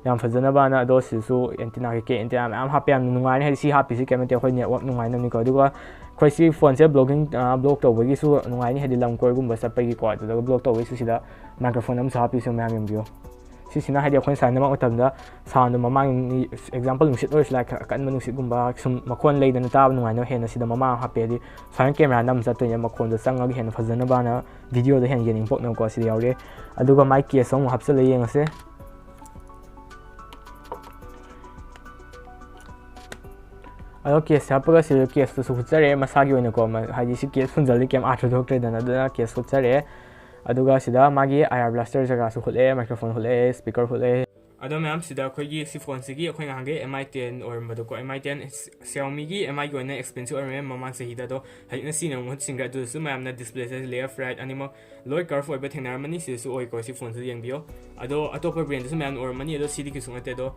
ꯌꯥꯝ ꯐꯖꯅꯕꯅ꯫ ꯑꯗꯣ ꯁꯤꯗꯁꯨ ꯑꯦꯟꯇꯤꯅꯥ ꯀꯩꯀꯩ, ꯑꯦꯟꯇꯤꯅꯥ ꯃꯌꯥꯝ ꯍꯥꯞꯄ, ꯌꯥꯝ ꯅꯨꯡꯉꯥꯏꯅꯤ꯫ ꯍꯥꯏꯗꯤ ꯁꯤ ꯍꯥꯞꯄꯤꯁꯤ ꯀꯩꯝ ꯅꯠꯇꯦ, ꯑꯩꯈꯣꯏ ꯅꯦꯠꯋꯥꯛ ꯅꯨꯡꯉꯥꯏꯅꯕꯅꯤꯀꯣ꯫ ꯑꯗꯨꯒ ꯑꯩꯈꯣꯏ ꯁꯤ ꯐꯣꯟꯁꯦ ꯕ꯭ꯂꯣꯒꯤꯡ, ꯕ꯭ꯂꯣꯛ ꯇꯧꯕꯒꯤꯁꯨ ꯅꯨꯡꯉꯥꯏꯅꯤ, ꯍꯥꯏꯗꯤ ꯂꯝ ꯀꯣꯏꯒꯨꯝꯕ ꯆꯠꯄꯒꯤꯀꯣ꯫ ꯑꯗꯨꯗꯒ ꯕ꯭ꯂꯣꯛ ꯇꯧꯕꯒꯤꯁꯨ ꯁꯤꯗ ꯃꯥꯏꯀ꯭ꯔꯣꯐꯣꯟ ꯑꯃꯁꯨ ꯍꯥꯞꯄꯤꯁꯨ ꯃꯌꯥꯝ ꯌꯦꯡꯕꯤꯌꯨ꯫ ꯁꯤꯁꯤꯅ ꯍꯥꯏꯗꯤ ꯑꯩꯈꯣꯏꯅ ꯁꯥꯟꯅꯕ ꯃꯇꯝꯗ ꯁꯥꯎꯟꯗꯣ ꯃꯃꯥꯡ, ꯑꯦꯛꯖꯥꯝꯄꯜ, ꯅꯨꯡꯁꯤꯠ ꯑꯣꯏꯔꯁꯨ ꯂꯥꯏ, ꯈꯔ ꯑꯀꯟꯕ ꯅꯨꯡꯁꯤꯠꯀꯨꯝꯕ, ꯁꯨꯝ ꯃꯈꯣꯟ ꯂꯩꯗꯅ ꯇꯥꯕ ꯅꯨꯡꯉꯥꯏꯅꯕ ꯍꯦꯟꯅ ꯁꯤꯗ ꯃꯃꯥꯡ ꯍꯥꯞꯄꯦ꯫ ꯍꯥꯏꯗꯤ ꯁꯨꯃꯥꯏꯅ ꯀꯦꯃꯦꯔꯥ ꯅꯝ ꯆꯠꯇꯣꯏꯅꯦ, ꯃꯈꯣꯟꯗꯣ ꯆꯪꯉꯒ ꯍꯦꯟꯅ ꯐꯖꯅꯕꯅ ꯚꯤꯗꯤꯑꯣꯗ ꯍꯦꯟꯅ ꯌꯦꯡꯅꯤꯡ ꯄꯣꯛꯅꯕꯀꯣ꯫ ꯁꯤꯗ ꯌꯥꯎꯔꯦ꯫ ꯑꯗꯨꯒ ꯃꯥꯏ ꯀꯦꯁ ꯑꯃꯨꯛ ꯍꯥꯞꯆꯤꯜꯂ ꯌꯦꯡꯉꯁꯦ꯫ ꯑꯗꯣ ꯀꯦꯁ ꯍꯥꯞꯄꯒ ꯁꯤꯗ ꯀꯦꯁꯇꯨꯁꯨ ꯍꯨꯠꯆꯔꯦ ꯃꯁꯥꯒꯤ ꯑꯣꯏꯅꯀꯣ꯫ ꯃ-, ꯍꯥꯏꯗꯤ ꯁꯤ ꯀꯦꯁ ꯐꯨꯟꯖꯜꯂꯤ ꯀꯩꯝ ꯑꯥꯔꯊ ꯊꯣꯛꯇ꯭ꯔꯦꯗꯅ, ꯑꯗꯨꯅ ꯀꯦꯁ ꯍꯨꯠꯆꯔꯦ꯫ ꯑꯗꯨꯒ ꯁꯤꯗ ꯃꯥꯒꯤ ꯑꯥꯏ ꯑꯥꯔ ꯕ꯭ꯂꯥꯁꯇꯔ ꯖꯒꯥꯁꯨ ꯍꯨꯠꯂꯦ, ꯃꯥꯏꯀ꯭ꯔꯣꯐꯣꯟ ꯍꯨꯠꯂꯦ, ꯁ꯭ꯄꯤꯀꯔ ꯍꯨꯠꯂꯦ꯫ ꯑꯗꯣ ꯃꯌꯥꯝ, ꯁꯤꯗ ꯑꯩꯈꯣꯏꯒꯤ ꯁꯤ ꯐꯣꯟꯁꯤꯒꯤ ꯑꯩꯈꯣꯏ ꯉꯍꯥꯟꯒꯩ ꯑꯦꯝ ꯑꯥꯏ ꯇꯦꯟ ꯑꯣꯏꯔꯝꯕꯗꯣꯀꯣ, ꯑꯦꯝ ꯑꯥꯏ ꯇꯦꯟ, Xiaomi-ꯒꯤ ꯑꯦꯝ ꯑꯥꯏꯒꯤ ꯑꯣꯏꯅ ꯑꯦꯛꯁꯄꯦꯟꯁꯤꯞ ꯑꯣꯏꯔꯝꯃꯦ ꯃꯃꯥꯡ ꯆꯍꯤꯗ꯫ ꯑꯗꯣ ꯍꯧꯖꯤꯛꯅ ꯁꯤꯅ ꯃꯍꯨꯠ ꯁꯤꯟꯈ꯭ꯔꯦ꯫ ꯑꯗꯨꯗꯁꯨ ꯃꯌꯥꯝꯅ ꯗꯤꯁꯄ꯭ꯂꯦꯁꯦ ꯂꯦꯐ, ꯔꯥꯏꯠ ꯑꯅꯤꯃꯛ ꯂꯣꯏ ꯀꯔꯐ ꯑꯣꯏꯕ ꯊꯦꯡꯅꯔꯝꯃꯅꯤ꯫ ꯁꯤꯗꯁꯨ ꯑꯣꯏꯀꯣ, ꯁꯤ ꯐꯣꯟꯁꯤꯗ ꯌꯦꯡꯕꯤꯌꯣ꯫ ꯑꯗꯣ ꯑꯇꯣꯞꯄ ꯕ꯭ꯔꯦꯟꯗꯁꯨ ꯃꯌꯥꯝꯅ ꯑꯣꯏꯔꯝꯃꯅꯤ, ꯑꯗꯣ ꯁꯤꯗꯤ ꯀꯩꯁꯨ ꯅꯠꯇꯦ꯫ ꯑꯗꯣ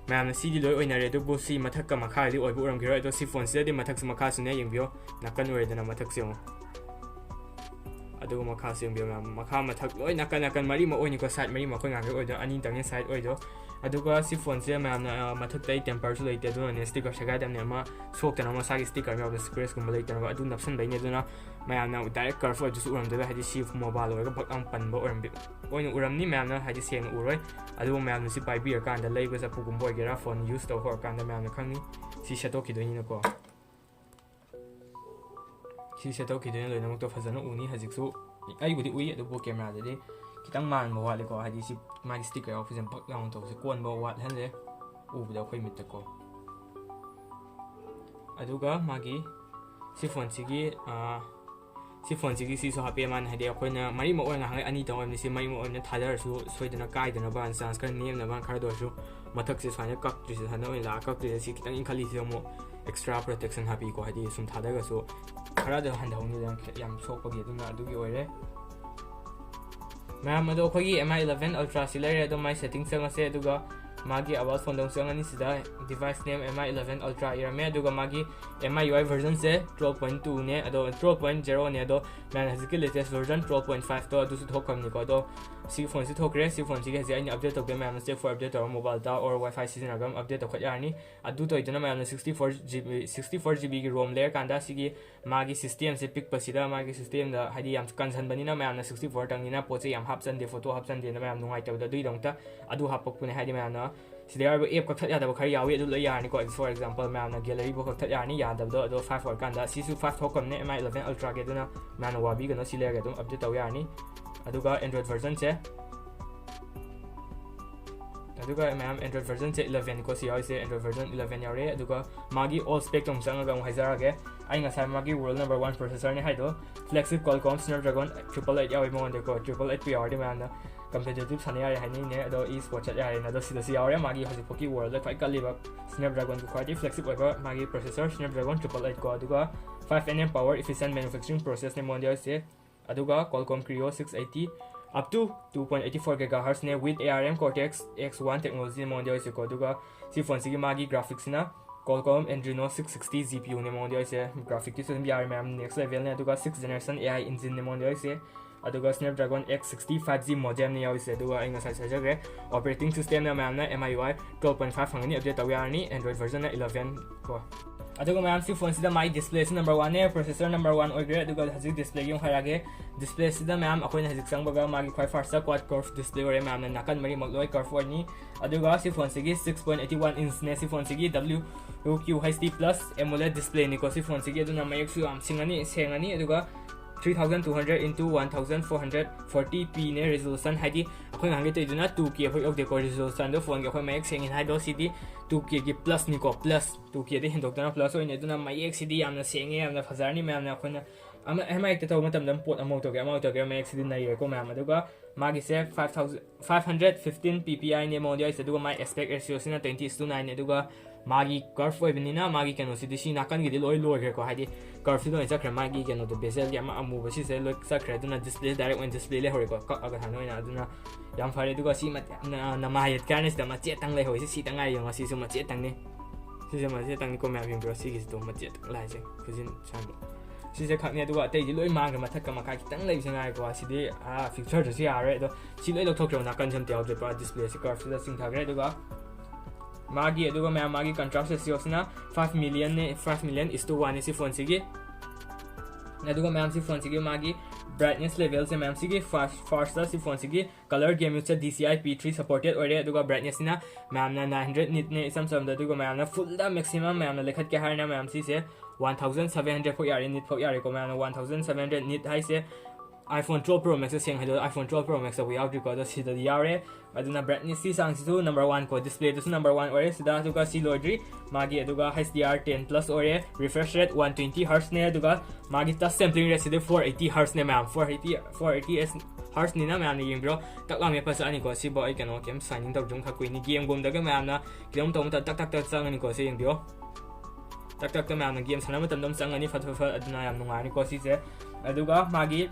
ꯃꯌꯥꯝꯅ ꯁꯤꯗꯤ ꯂꯣꯏ ꯑꯣꯏꯅꯔꯦ, ꯑꯗꯨꯕꯨ ꯁꯤ ꯃꯊꯛꯀ ꯃꯈꯥꯗꯤ ꯑꯣꯏꯕ ꯑꯣꯏꯔꯝꯈꯤꯔꯣꯏ꯫ ꯑꯗꯣ ꯁꯤ ꯐꯣꯟꯁꯤꯗꯗꯤ ꯃꯊꯛꯁꯨ ꯃꯈꯥꯁꯨꯅꯦ, ꯌꯦꯡꯕꯤꯌꯣ, ꯅꯥꯀꯟ ꯑꯣꯏꯔꯦꯗꯅ ꯃꯊꯛꯁꯦ ꯌꯦꯡꯉꯣ, ꯑꯗꯨꯒ ꯃꯈꯥꯁꯨ ꯌꯦꯡꯕꯤꯌꯣ ꯃꯌꯥꯝ, ꯃꯈꯥ ꯃꯊꯛ ꯂꯣꯏ ꯅꯥꯀꯟ ꯅꯥꯀꯟ ꯃꯔꯤꯃꯛ ꯑꯣꯏꯅꯤꯀꯣ, ꯁꯥꯏꯠ ꯃꯔꯤꯃꯛ ꯑꯩꯈꯣꯏ ꯉꯥꯡꯈꯩ ꯑꯣꯏꯗꯣ, ꯑꯅꯤꯇꯪꯅꯦ ꯁꯥꯏꯠ ꯑꯣꯏꯗꯣ꯫ ꯑꯗꯨꯒ ꯁꯤ ꯐꯣꯟꯁꯦ ꯃꯌꯥꯝꯅ, ꯑ, ꯃꯊꯛꯇ ꯑꯩ ꯇꯦꯝꯄꯔꯁꯨ ꯂꯩꯇꯦ, ꯑꯗꯨꯅꯅꯦ ꯁ꯭ꯇꯤꯀꯔ ꯁꯦꯒꯥꯏꯗꯕꯅꯦ꯫ ꯑꯃ ꯁꯣꯛꯇꯅꯕ ꯃꯁꯥꯒꯤ ꯁ꯭ꯇꯤꯀꯔ ꯌꯥꯎꯕꯗ ꯁ꯭ꯀ꯭ꯔꯦꯆꯀꯨꯝꯕ ꯂꯩꯇꯅꯕ ꯑꯗꯨ ꯅꯞꯁꯟꯕꯩꯅꯦ꯫ ꯑꯗꯨꯅ ꯃꯌꯥꯝꯅ ꯗꯥꯏꯔꯦꯛ ꯀꯔꯐ ꯑꯣꯏꯕꯗꯨꯁꯨ ꯎꯔꯝꯗꯣꯏꯕ, ꯍꯥꯏꯗꯤ ꯁꯤ ꯃꯣꯕꯥꯏꯜ ꯑꯣꯏꯔꯒ ꯕꯛ ꯂꯥꯎꯅ ꯄꯟꯕ ꯑꯣꯏꯔꯝꯕꯤ-, ꯑꯣꯏꯅ ꯎꯔꯝꯅꯤ꯫ ꯃꯌꯥꯝꯅ ꯍꯥꯏꯗꯤ ꯁꯦꯡꯅ ꯎꯔꯣꯏ꯫ ꯑꯗꯨꯕꯨ ꯃꯌꯥꯝꯅ ꯁꯤ ꯄꯥꯏꯕꯤꯔꯀꯥꯟꯗ ꯂꯩꯕ ꯆꯠꯄꯒꯨꯝꯕ ꯑꯣꯏꯒꯦꯔꯥ, ꯐꯣꯟ ꯌꯨꯁ ꯇꯧ ꯍꯧꯔꯀꯥꯟꯗ ꯃꯌꯥꯝꯅ ꯈꯪꯅꯤ꯫ ꯁꯤ ꯁꯦꯠꯇꯣꯛꯈꯤꯗꯣꯏꯅꯤꯅꯀꯣ꯫ ꯁꯤ ꯁꯦꯠꯇꯣꯛꯈꯤꯗꯣꯏꯅ ꯂꯣꯏꯅꯃꯛꯇꯣ ꯐꯖꯅ ꯎꯅꯤ꯫ ꯍꯧꯖꯤꯛꯁꯨ ꯑꯩꯕꯨꯗꯤ ꯎꯏ, ꯑꯗꯨꯕꯨ ꯀꯦꯃꯦꯔꯥꯗꯗꯤ ꯈꯤꯇꯪ ꯃꯥꯟꯕ ꯋꯥꯠꯂꯤꯀꯣ, ꯍꯥꯏꯗꯤ ꯁꯤ ꯃꯥꯒꯤ ꯁ꯭ꯇꯤꯀꯔ ꯌꯥꯎꯕꯁꯦ ꯕꯛ ꯂꯥꯎꯅ ꯇꯧꯕꯁꯦ ꯀꯣꯟꯕ ꯋꯥꯠꯍꯜꯂꯦ ꯎꯕꯗ ꯑꯩꯈꯣꯏ ꯃꯤꯠꯇꯀꯣ꯫ ꯑꯗꯨꯒ ꯃꯥꯒꯤ ꯁꯤ ꯐꯣꯟꯁꯤꯒꯤ ꯁꯤ ꯐꯣꯟꯁꯤꯒꯤ ꯁꯤꯁꯨ ꯍꯥꯞꯄꯦ ꯃꯥꯅ, ꯍꯥꯏꯗꯤ ꯑꯩꯈꯣꯏꯅ ꯃꯔꯤꯃꯛ ꯑꯣꯏꯅ ꯉꯥꯏꯍꯥꯛ ꯑꯅꯤ ꯇꯧꯔꯝꯅꯤ, ꯁꯤ ꯃꯔꯤꯃꯛ ꯑꯣꯏꯅ ꯊꯥꯗꯔꯁꯨ ꯁꯣꯏꯗꯅ ꯀꯥꯏꯗꯅꯕ, ꯆꯥꯟꯁ ꯈꯔ ꯅꯦꯝꯅꯕ ꯈꯔꯗ ꯑꯣꯏꯔꯁꯨ꯫ ꯃꯊꯛꯁꯦ ꯁꯨꯃꯥꯏꯅ ꯀꯛꯇ꯭ꯔꯤꯁꯦ, ꯁꯨꯃꯥꯏꯅ ꯑꯣꯏꯅ ꯂꯥꯛꯑ ꯀꯛꯇ꯭ꯔꯤꯁꯦ, ꯁꯤ ꯈꯤꯇꯪ ꯏꯟꯈꯠꯂꯤꯁꯤꯗ ꯑꯃꯨꯛ ꯑꯦꯛꯁꯇ꯭ꯔꯥ ꯄ꯭ꯔꯣꯇꯦꯛꯁꯟ ꯍꯥꯞꯄꯤꯀꯣ, ꯍꯥꯏꯗꯤ ꯁꯨꯝ ꯊꯥꯗꯔꯒꯁꯨ ꯈꯔꯗ ꯍꯟꯊꯍꯧꯅꯤꯗꯅ ꯌꯥꯝ ꯁꯣꯛꯄꯒꯤ, ꯑꯗꯨꯅ ꯑꯗꯨꯒꯤ ꯑꯣꯏꯔꯦ꯫ ꯃꯌꯥꯝ ꯑꯗꯣ ꯑꯩꯈꯣꯏꯒꯤ M I eleven Ultra ꯁꯤ ꯂꯩꯔꯦ, ꯑꯗꯣ ꯃꯥꯏ ꯁꯦꯇꯤꯡ ꯆꯪꯉꯁꯦ, ꯑꯗꯨꯒ ꯃꯥꯒꯤ ꯑꯕꯥꯎꯠ ꯐꯣꯟꯗ ꯑꯃꯨꯛ ꯆꯪꯉꯅꯤ꯫ ꯁꯤꯗ device name M I eleven Ultra ꯏꯔꯝꯃꯦ, ꯑꯗꯨꯒ ꯃꯥꯒꯤ M I U I version say twelve point two ꯅꯦ, ꯑꯗꯣ twelve point zero ꯅꯦ, ꯑꯗꯣ ꯃꯌꯥꯝ ꯍꯧꯖꯤꯛꯀꯤ latest version twelve point five ꯇꯣ ꯑꯗꯨꯁꯨ ꯊꯣꯛꯈ꯭ꯔꯕꯅꯤꯀꯣ꯫ ꯑꯗꯣ ꯁꯤ ꯐꯣꯟꯁꯤ ꯊꯣꯛꯈ꯭ꯔꯦ꯫ ꯁꯤ ꯐꯣꯟꯁꯤꯒꯤ ꯍꯧꯖꯤꯛ ꯑꯩꯅ ꯑꯞꯗꯦꯠ ꯇꯧꯒꯦ, ꯃꯌꯥꯝꯅ step four ꯑꯞꯗꯦꯠ ꯇꯧꯔꯒ ꯃꯣꯕꯥꯏꯜꯗ or WiFi ꯁꯤꯖꯤꯟꯅꯔꯒ ꯑꯗꯨꯝ ꯑꯞꯗꯦꯠ ꯇꯧꯈꯠ ꯌꯥꯔꯅꯤ꯫ ꯑꯗꯨ ꯇꯧꯔꯤꯗꯨꯅ ꯃꯌꯥꯝꯅ sixty four GB, sixty four GB ꯒꯤ ROM ꯂꯩꯔꯀꯥꯟꯗ ꯁꯤꯒꯤ ꯃꯥꯒꯤ system ꯁꯦ ꯄꯤꯛꯄꯁꯤꯗ, ꯃꯥꯒꯤ system ꯗ ꯍꯥꯏꯗꯤ ꯌꯥꯝ ꯀꯟꯁꯟꯕꯅꯤꯅ ꯃꯌꯥꯝꯅ sixty four ꯇꯪꯅꯤꯅ ꯄꯣꯠ ꯆꯩ ꯌꯥꯝ ꯍꯥꯞꯆꯟꯗꯦ, ꯐꯣꯇꯣ ꯍꯥꯞꯆꯟꯗꯦꯅ ꯃꯌꯥꯝ ꯅꯨꯡꯉꯥꯏꯇꯕꯗꯣ, ꯑꯗꯨꯒꯤꯗꯃꯛꯇ ꯑꯗꯨ ꯍꯥꯞꯄꯛꯄꯅꯦ꯫ ꯍꯥꯏꯗꯤ ꯃꯌꯥꯝꯅ ꯁꯤꯗ ꯌꯥꯎꯔꯤꯕ app ꯀꯛꯊꯠ ꯌꯥꯗꯕ ꯈꯔ ꯌꯥꯎꯏ, ꯑꯗꯨ ꯂꯣꯏ ꯌꯥꯔꯅꯤꯀꯣ꯫ For example, ꯃꯌꯥꯝꯅ gallery ꯕꯨ ꯀꯛꯊꯠ ꯌꯥꯔꯅꯤ, ꯌꯥꯗꯕꯗꯣ꯫ ꯑꯗꯣ five ꯑꯣꯏꯔꯀꯥꯟꯗ ꯁꯤꯁꯨ five ꯊꯣꯛꯈ꯭ꯔꯕꯅꯦ M I eleven Ultra ꯒꯤ, ꯑꯗꯨꯅ ꯃꯌꯥꯝꯅ ꯋꯥꯕꯤꯒꯅꯨ, ꯁꯤ ꯂꯩꯔꯒ ꯑꯗꯨꯝ ꯑꯞꯗꯦꯠ ꯇꯧ ꯌꯥꯔꯅꯤ꯫ ꯑꯗꯨꯒ Android version ꯁꯦ, ꯑꯗꯨꯒ ꯃꯌꯥꯝ Android version ꯁꯦ eleven ꯀꯣ ꯁꯤ ꯌꯥꯎꯔꯤꯁꯦ, Android version eleven ꯌꯥꯎꯔꯦ꯫ ꯑꯗꯨꯒ ꯃꯥꯒꯤ all spec ꯇꯣ ꯑꯃꯨꯛ ꯆꯪꯉꯒ ꯑꯃꯨꯛ ꯍꯥꯏꯖꯔꯛꯑꯒꯦ꯫ ꯑꯩ ꯉꯁꯥꯏ ꯃꯥꯒꯤ world number one processor ꯅꯦ ꯍꯥꯏꯗꯣ, flagship Qualcomm Snapdragon triple eight ꯌꯥꯎꯋꯤ ꯃꯉꯣꯟꯗꯀꯣ꯫ Triple eight ꯄꯨ ꯌꯥꯎꯔꯗꯤ ꯃꯌꯥꯝꯅ competitive ꯁꯥꯟꯅ ꯌꯥꯔꯦ ꯍꯥꯏꯅꯤꯡꯉꯦ꯫ ꯑꯗꯣ esport ꯆꯠ ꯌꯥꯔꯦꯅ꯫ ꯑꯗꯣ ꯁꯤꯗꯁꯨ ꯌꯥꯎꯔꯦ, ꯃꯥꯒꯤ ꯍꯧꯖꯤꯛꯐꯥꯎꯒꯤ world ꯗ ꯈ꯭ꯋꯥꯏ ꯀꯜꯂꯤꯕ Snapdragon ꯒꯤ ꯈ꯭ꯋꯥꯏꯗꯒꯤ flagship ꯑꯣꯏꯕ ꯃꯥꯒꯤ processor Snapdragon triple eight ꯀꯣ꯫ ꯑꯗꯨꯒ five nm power efficient manufacturing process ꯅꯦ ꯃꯉꯣꯟꯗ ꯌꯥꯎꯔꯤꯁꯦ꯫ ꯑꯗꯨꯒ Qualcomm Kryo six eighty up to two point eight four gigahertz ꯅꯦ with ARM Cortex X one technology ꯅꯦ ꯃꯉꯣꯟꯗ ꯌꯥꯎꯔꯤꯁꯦꯀꯣ꯫ ꯑꯗꯨꯒ ꯁꯤ ꯐꯣꯟꯁꯤꯒꯤ ꯃꯥꯒꯤ graphics ꯁꯤꯅ Qualcomm Adreno six sixty G P U ꯅꯦ ꯃꯉꯣꯟꯗ ꯌꯥꯎꯔꯤꯁꯦ꯫ Graphic ꯇꯤꯁꯨ ꯑꯗꯨꯝ ꯌꯥꯔꯦ ꯃꯌꯥꯝ, next level ꯅꯦ꯫ ꯑꯗꯨꯒ sixth generation A I engine ꯅꯦ ꯃꯉꯣꯟꯗ ꯌꯥꯎꯔꯤꯁꯦ꯫ ꯑꯗꯨꯒ Snapdragon X sixty five G modem ꯅꯦ ꯌꯥꯎꯔꯤꯁꯦ꯫ ꯑꯗꯨꯒ ꯑꯩ ꯉꯁꯥꯏ ꯍꯥꯏꯖꯈ꯭ꯔꯦ, operating system ꯅ ꯃꯌꯥꯝꯅ M I U I twelve point five ꯐꯪꯒꯅꯤ, update ꯇꯧ ꯌꯥꯔꯅꯤ꯫ Android version ꯅ eleven ꯀꯣ꯫ ꯑꯗꯨꯒ ꯃꯌꯥꯝ ꯁꯤ ꯐꯣꯟꯁꯤꯗ ꯃꯥꯒꯤ display ꯁꯤ number one ꯅꯦ, processor number one ꯑꯣꯏꯈ꯭ꯔꯦ꯫ ꯑꯗꯨꯒ ꯍꯧꯖꯤꯛ display ꯒꯤ ꯑꯃꯨꯛ ꯍꯥꯏꯔꯛꯑꯒꯦ꯫ Display ꯁꯤꯗ ꯃꯌꯥꯝ ꯑꯩꯈꯣꯏꯅ ꯍꯧꯖꯤꯛ ꯆꯪꯕꯒ ꯃꯥꯒꯤ ꯈ꯭ꯋꯥꯏ first ꯇ quad curve display ꯑꯣꯏꯔꯦ, ꯃꯌꯥꯝꯅ ꯅꯥꯀꯟ ꯃꯔꯤꯃꯛ ꯂꯣꯏ curve ꯑꯣꯏꯅꯤ꯫ ꯑꯗꯨꯒ ꯁꯤ ꯐꯣꯟꯁꯤꯒꯤ six point eight one inch ꯅꯦ, ꯁꯤ ꯐꯣꯟꯁꯤꯒꯤ W Q H D plus AMOLED display ꯅꯤꯀꯣ ꯁꯤ ꯐꯣꯟꯁꯤꯒꯤ꯫ ꯑꯗꯨꯅ ꯃꯌꯦꯛꯁꯨ ꯌꯥꯝ ꯁꯤꯡꯉꯅꯤ, ꯁꯦꯡꯉꯅꯤ꯫ ꯑꯗꯨꯒ three thousand two hundred into one thousand four hundred forty P ꯅꯦ resolution, ꯍꯥꯏꯗꯤ ꯑꯩꯈꯣꯏ ꯉꯍꯥꯟꯒꯤ ꯇꯧꯔꯤꯗꯨꯅ two K ꯐꯥꯎ ꯌꯧꯗꯦꯀꯣ resolution ꯗꯣ, ꯐꯣꯟꯒꯤ ꯑꯩꯈꯣꯏ ꯃꯌꯦꯛ ꯁꯦꯡꯉꯦ ꯍꯥꯏꯗꯣ꯫ ꯁꯤꯗꯤ two K ꯒꯤ plus ꯅꯤꯀꯣ, plus, two K ꯗ ꯍꯦꯟꯗꯣꯛꯇꯅ plus ꯑꯣꯏꯅꯤ꯫ ꯑꯗꯨꯅ ꯃꯌꯦꯛꯁꯤꯗꯤ ꯌꯥꯝꯅ ꯁꯦꯡꯉꯦ, ꯌꯥꯝꯅ ꯐꯖꯔꯅꯤ꯫ ꯃꯌꯥꯝꯅ ꯑꯩꯈꯣꯏꯅ ꯑꯃ ꯑꯃ ꯍꯦꯛꯇ ꯇꯧꯕ ꯃꯇꯝꯗ ꯄꯣꯠ ꯑꯃ ꯇꯧꯒꯦ, ꯑꯃ ꯇꯧꯒꯦ, ꯃꯌꯦꯛꯁꯤꯗꯤ ꯅꯩꯔꯦꯀꯣ ꯃꯌꯥꯝ꯫ ꯑꯗꯨꯒ ꯃꯥꯒꯤꯁꯦ five thousand, five hundred fifteen P P I ꯅꯦ ꯃꯉꯣꯟꯗ ꯌꯥꯎꯔꯤꯁꯦ꯫ ꯑꯗꯨꯒ ꯃꯥꯒꯤ aspect ratio ꯁꯤꯅ twenty is to nine ꯅꯦ꯫ ꯑꯗꯨꯒ ꯃꯥꯒꯤ curve ꯑꯣꯏꯕꯅꯤꯅ ꯃꯥꯒꯤ ꯀꯩꯅꯣꯁꯤꯗꯤ ꯁꯤ ꯅꯥꯀꯟꯒꯤꯗꯤ ꯂꯣꯏ ꯂꯣꯏꯈ꯭ꯔꯦꯀꯣ, ꯍꯥꯏꯗꯤ curve ꯁꯤ ꯂꯣꯏꯅ ꯆꯠꯈ꯭ꯔꯦ꯫ ꯃꯥꯒꯤ ꯀꯩꯅꯣꯗꯣ, bezel ꯒꯤ ꯑꯃ ꯑꯃꯨꯕ ꯁꯤꯁꯦ ꯂꯣꯏ ꯆꯠꯈ꯭ꯔꯦ꯫ ꯑꯗꯨꯅ display, direct ꯑꯣꯏꯅ display ꯂꯩꯍꯧꯔꯦꯀꯣ, ꯀꯛꯑꯒ ꯊꯝꯕ ꯑꯣꯏꯅ꯫ ꯑꯗꯨꯅ ꯌꯥꯝ ꯐꯔꯦ꯫ ꯑꯗꯨꯒ ꯁꯤ ꯃ-, ꯅ-, ꯅꯃꯥꯏ ꯌꯦꯠ ꯀꯥꯏꯅ ꯁꯤꯗ ꯃꯆꯦꯠꯇꯪ ꯂꯩꯍꯧꯔꯤꯁꯦ, ꯁꯤꯇꯪ ꯉꯥꯏ꯫ ꯌꯦꯡꯉꯣ, ꯁꯤꯁꯨ ꯃꯆꯦꯠꯇꯪꯅꯤ, ꯁꯤꯁꯦ ꯃꯆꯦꯠꯇꯪꯅꯤꯀꯣ ꯃꯌꯥꯝ, ꯌꯦꯡꯕꯤꯔꯣ꯫ ꯁꯤꯒꯤꯁꯤꯗ ꯃꯆꯦꯠꯇꯪ ꯂꯥꯛꯏꯁꯦ, ꯈꯨꯖꯤꯟ ꯁꯥꯡꯕ꯫ ꯁꯤꯁꯦ ꯈꯛꯅꯤ꯫ ꯑꯗꯨꯒ ꯑꯇꯩꯗꯤ ꯂꯣꯏ ꯃꯥꯡꯈ꯭ꯔꯦ, ꯃꯊꯛꯀ ꯃꯈꯥ ꯈꯤꯇꯪ ꯂꯩꯕꯁꯦ ꯉꯥꯏꯀꯣ꯫ ꯁꯤꯗꯤ, ꯑꯥ, picture ꯗꯁꯨ ꯌꯥꯔꯔꯣꯏ꯫ ꯑꯗꯣ ꯁꯤ ꯂꯣꯏ ꯂꯧꯊꯣꯛꯈ꯭ꯔꯦ, ꯅꯥꯀꯟꯁꯦ ꯑꯝꯇ ꯌꯥꯎꯗ꯭ꯔꯦ, ꯄꯨꯔꯥ display ꯁꯦ curve ꯁꯤꯗ ꯆꯤꯡꯊꯈ꯭ꯔꯦ꯫ ꯑꯗꯨꯒ ꯃꯥꯒꯤ, ꯑꯗꯨꯒ ꯃꯌꯥꯝ, ꯃꯥꯒꯤ contrast ratio ꯁꯤꯅ five million ꯅꯦ, five million is to one ꯅꯦ ꯁꯤ ꯐꯣꯟꯁꯤꯒꯤ꯫ ꯑꯗꯨꯒ ꯃꯌꯥꯝ, ꯁꯤ ꯐꯣꯟꯁꯤꯒꯤ ꯃꯥꯒꯤ brightness level ꯁꯦ ꯃꯌꯥꯝ, ꯁꯤꯒꯤ first, first ꯁꯤ ꯐꯣꯟꯁꯤꯒꯤ color gamut say D C I P three supported ꯑꯣꯏꯔꯦ꯫ ꯑꯗꯨꯒ brightness ꯁꯤꯅ ꯃꯌꯥꯝꯅ nine hundred nit ꯅꯦ ꯏꯆꯝ ꯆꯝꯗ, ꯑꯗꯨꯒ ꯃꯌꯥꯝꯅ full ꯗ maximum ꯃꯌꯥꯝꯅ ꯂꯩꯈꯠꯀꯦ ꯍꯥꯏꯔꯅ ꯃꯌꯥꯝ, ꯁꯤꯁꯦ one thousand seven hundred ꯐꯥꯎ ꯌꯥꯔꯦ, nit ꯐꯥꯎ ꯌꯥꯔꯦꯀꯣ ꯃꯌꯥꯝꯅ꯫ One thousand seven hundred nit ꯍꯥꯏꯁꯦ iPhone twelve Pro Max ꯁꯦ ꯁꯦꯡ ꯍꯥꯏꯗꯣ, iPhone twelve Pro Max ꯇꯕꯨ ꯌꯥꯎꯗ꯭ꯔꯤꯀꯣ, ꯑꯗꯣ ꯁꯤꯗꯗꯤ ꯌꯥꯎꯔꯦ꯫ ꯑꯗꯨꯅ brightness ꯀꯤ ꯆꯥꯡꯁꯤꯁꯨ number one ꯀꯣ, display ꯗꯁꯨ number one ꯑꯣꯏꯔꯦ ꯁꯤꯗ꯫ ꯑꯗꯨꯒ ꯁꯤ ꯂꯣꯏꯗ꯭ꯔꯤ, ꯃꯥꯒꯤ ꯑꯗꯨꯒ H D R ten plus ꯑꯣꯏꯔꯦ, refresh rate one twenty hertz ꯅꯦ, ꯑꯗꯨꯒ ꯃꯥꯒꯤ touch sampling rate ꯁꯤꯗꯤ four eighty hertz ꯅꯦ ꯃꯌꯥꯝ, four eighty, four eighty hertz ꯅꯤꯅ ꯃꯌꯥꯝꯅ ꯌꯦꯡꯕꯤꯔꯣ, ꯇꯛ ꯂꯥꯎꯅ ꯃꯦꯠꯄ ꯆꯠꯂꯅꯤꯀꯣ꯫ ꯁꯤꯕꯨ ꯑꯩ ꯀꯩꯅꯣ ꯀꯩꯝ signing ꯇꯧꯗ꯭ꯔꯤꯝꯈꯛ ꯀꯨꯏꯅꯤ, game ꯒꯨꯝꯗꯒ ꯃꯌꯥꯝꯅ ꯀꯩꯅꯣꯝ ꯇꯧꯕ ꯃꯇꯝꯗ ꯇꯛ ꯇꯛ ꯇꯛ ꯆꯪꯉꯅꯤꯀꯣ꯫ ꯁꯤ ꯌꯦꯡꯕꯤꯌꯣ, ꯇꯛ ꯇꯛꯇ ꯃꯌꯥꯝꯅ game ꯁꯥꯟꯅꯕ ꯃꯇꯝꯗ ꯑꯗꯨꯝ ꯆꯪꯉꯅꯤ ꯐꯠ ꯐꯠ ꯐꯠ, ꯑꯗꯨꯅ ꯌꯥꯝ ꯅꯨꯡꯉꯥꯏꯔꯅꯤꯀꯣ ꯁꯤꯁꯦ꯫ ꯑꯗꯨꯒ ꯃꯥꯒꯤ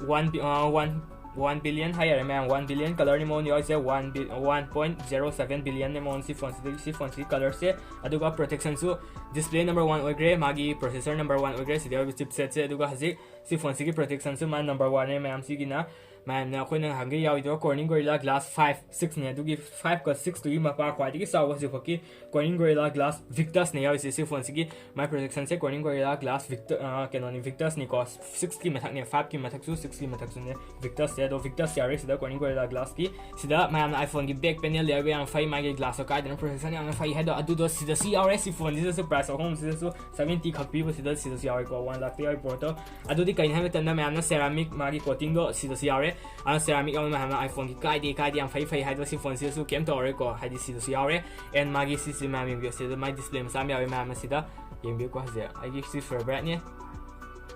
one ꯕꯤ-, ꯑ, one, one billion ꯍꯥꯏ ꯌꯥꯔꯦ ꯃꯌꯥꯝ, one billion color ꯅꯤ ꯃꯉꯣꯟꯗ ꯌꯥꯎꯔꯤꯁꯦ, one B-, one point zero seven billion ꯅꯦ ꯃꯉꯣꯟ ꯁꯤ ꯐꯣꯟꯁꯤꯗꯒꯤ, ꯁꯤ ꯐꯣꯟꯁꯤꯒꯤ color ꯁꯦ꯫ ꯑꯗꯨꯒ protection ꯁꯨ display number one ꯑꯣꯏꯈ꯭ꯔꯦ, ꯃꯥꯒꯤ processor number one ꯑꯣꯏꯈ꯭ꯔꯦ, ꯁꯤꯗ ꯌꯥꯎꯔꯤꯕ chipset ꯁꯦ꯫ ꯑꯗꯨꯒ ꯍꯧꯖꯤꯛ ꯁꯤ ꯐꯣꯟꯁꯤꯒꯤ protection ꯁꯨ ꯃꯥ number one ꯅꯦ ꯃꯌꯥꯝ꯫ ꯁꯤꯒꯤꯅ ꯃꯌꯥꯝꯅ ꯑꯩꯈꯣꯏꯅ ꯉꯍꯥꯟꯒꯩ ꯌꯥꯎꯔꯤꯗꯣ Corning Gorilla Glass five, six ꯅꯦ꯫ ꯑꯗꯨꯒꯤ five ꯀ six ꯇꯨꯒꯤ ꯃꯄꯥ ꯈ꯭ꯋꯥꯏꯗꯒꯤ ꯆꯥꯎꯕ ꯍꯧꯖꯤꯛꯐꯥꯎꯀꯤ Corning Gorilla Glass Victus ꯅꯦ ꯌꯥꯎꯔꯤꯁꯦ꯫ ꯁꯤ ꯐꯣꯟꯁꯤꯒꯤ ꯃꯥꯏ ꯄ꯭ꯔꯣꯖꯦꯛꯁꯟꯁꯦ Corning Gorilla Glass Victus, ꯑ, ꯀꯩꯅꯣꯅꯤ, Victus ꯅꯤꯀꯣ꯫ Six ꯀꯤ ꯃꯊꯛꯅꯦ, five ꯀꯤ ꯃꯊꯛꯁꯨ, six ꯀꯤ ꯃꯊꯛꯁꯨꯅꯦ Victus ꯁꯦ꯫ ꯑꯗꯣ Victus ꯌꯥꯎꯔꯦ ꯁꯤꯗ Corning Gorilla Glass ꯀꯤ꯫ ꯁꯤꯗ ꯃꯌꯥꯝꯅ iPhone ꯒꯤ back panel ꯌꯥꯎꯕ ꯌꯥꯝ ꯐꯩ, ꯃꯥꯒꯤ glass ꯇꯣ ꯀꯥꯏꯗꯅ ꯄ꯭ꯔꯣꯖꯦꯛꯁꯟ ꯌꯥꯝꯅ ꯐꯩ ꯍꯥꯏꯗꯣ꯫ ꯑꯗꯨꯗꯣ ꯁꯤꯗꯁꯨ ꯌꯥꯎꯔꯦ꯫ ꯁꯤ ꯐꯣꯟꯁꯤꯗꯁꯨ price ꯑꯍꯨꯝꯁꯤꯗꯁꯨ seventy ꯈꯛ ꯄꯤꯕꯁꯤꯗ ꯁꯤꯗꯁꯨ ꯌꯥꯎꯔꯦꯀꯣ꯫ One ꯂꯥꯛꯇ ꯌꯥꯎꯔꯤ ꯄꯣꯠꯇꯣ꯫ ꯑꯗꯨꯗꯤ ꯀꯩꯅꯣ ꯍꯥꯏꯕ ꯃꯇꯝꯗ ꯃꯌꯥꯝꯅ ceramic ꯃꯥꯒꯤ coating ꯗꯣ ꯁꯤꯗꯁꯨ ꯌꯥꯎꯔꯦ꯫ ꯑꯗꯨꯅ ceramic ꯌꯥꯎꯕ ꯃꯌꯥꯝꯅ iPhone ꯒꯤ ꯀꯥꯏꯗꯦ, ꯀꯥꯏꯗꯦ, ꯌꯥꯝ ꯐꯩ, ꯐꯩ ꯍꯥꯏꯗꯣ ꯁꯤ ꯐꯣꯟꯁꯤꯗꯁꯨ ꯀꯩꯝ ꯇꯧꯔꯔꯣꯏꯀꯣ꯫ ꯍꯥꯏꯗꯤ ꯁꯤꯗꯁꯨ ꯌꯥꯎꯔꯦ꯫ And ꯃꯥꯒꯤ ꯁꯤꯁꯤ ꯃꯌꯥꯝ ꯌꯦꯡꯕꯤꯌꯨ꯫ ꯁꯤꯗ ꯃꯥꯏ display ꯃꯆꯥ ꯑꯃ ꯌꯥꯎꯋꯦ ꯃꯌꯥꯝ ꯑꯁꯤꯗ꯫ ꯌꯦꯡꯕꯤꯌꯨꯀꯣ꯫ ꯍꯧꯖꯤꯛ ꯑꯩꯒꯤ ꯁꯤ Favorite ꯅꯤ꯫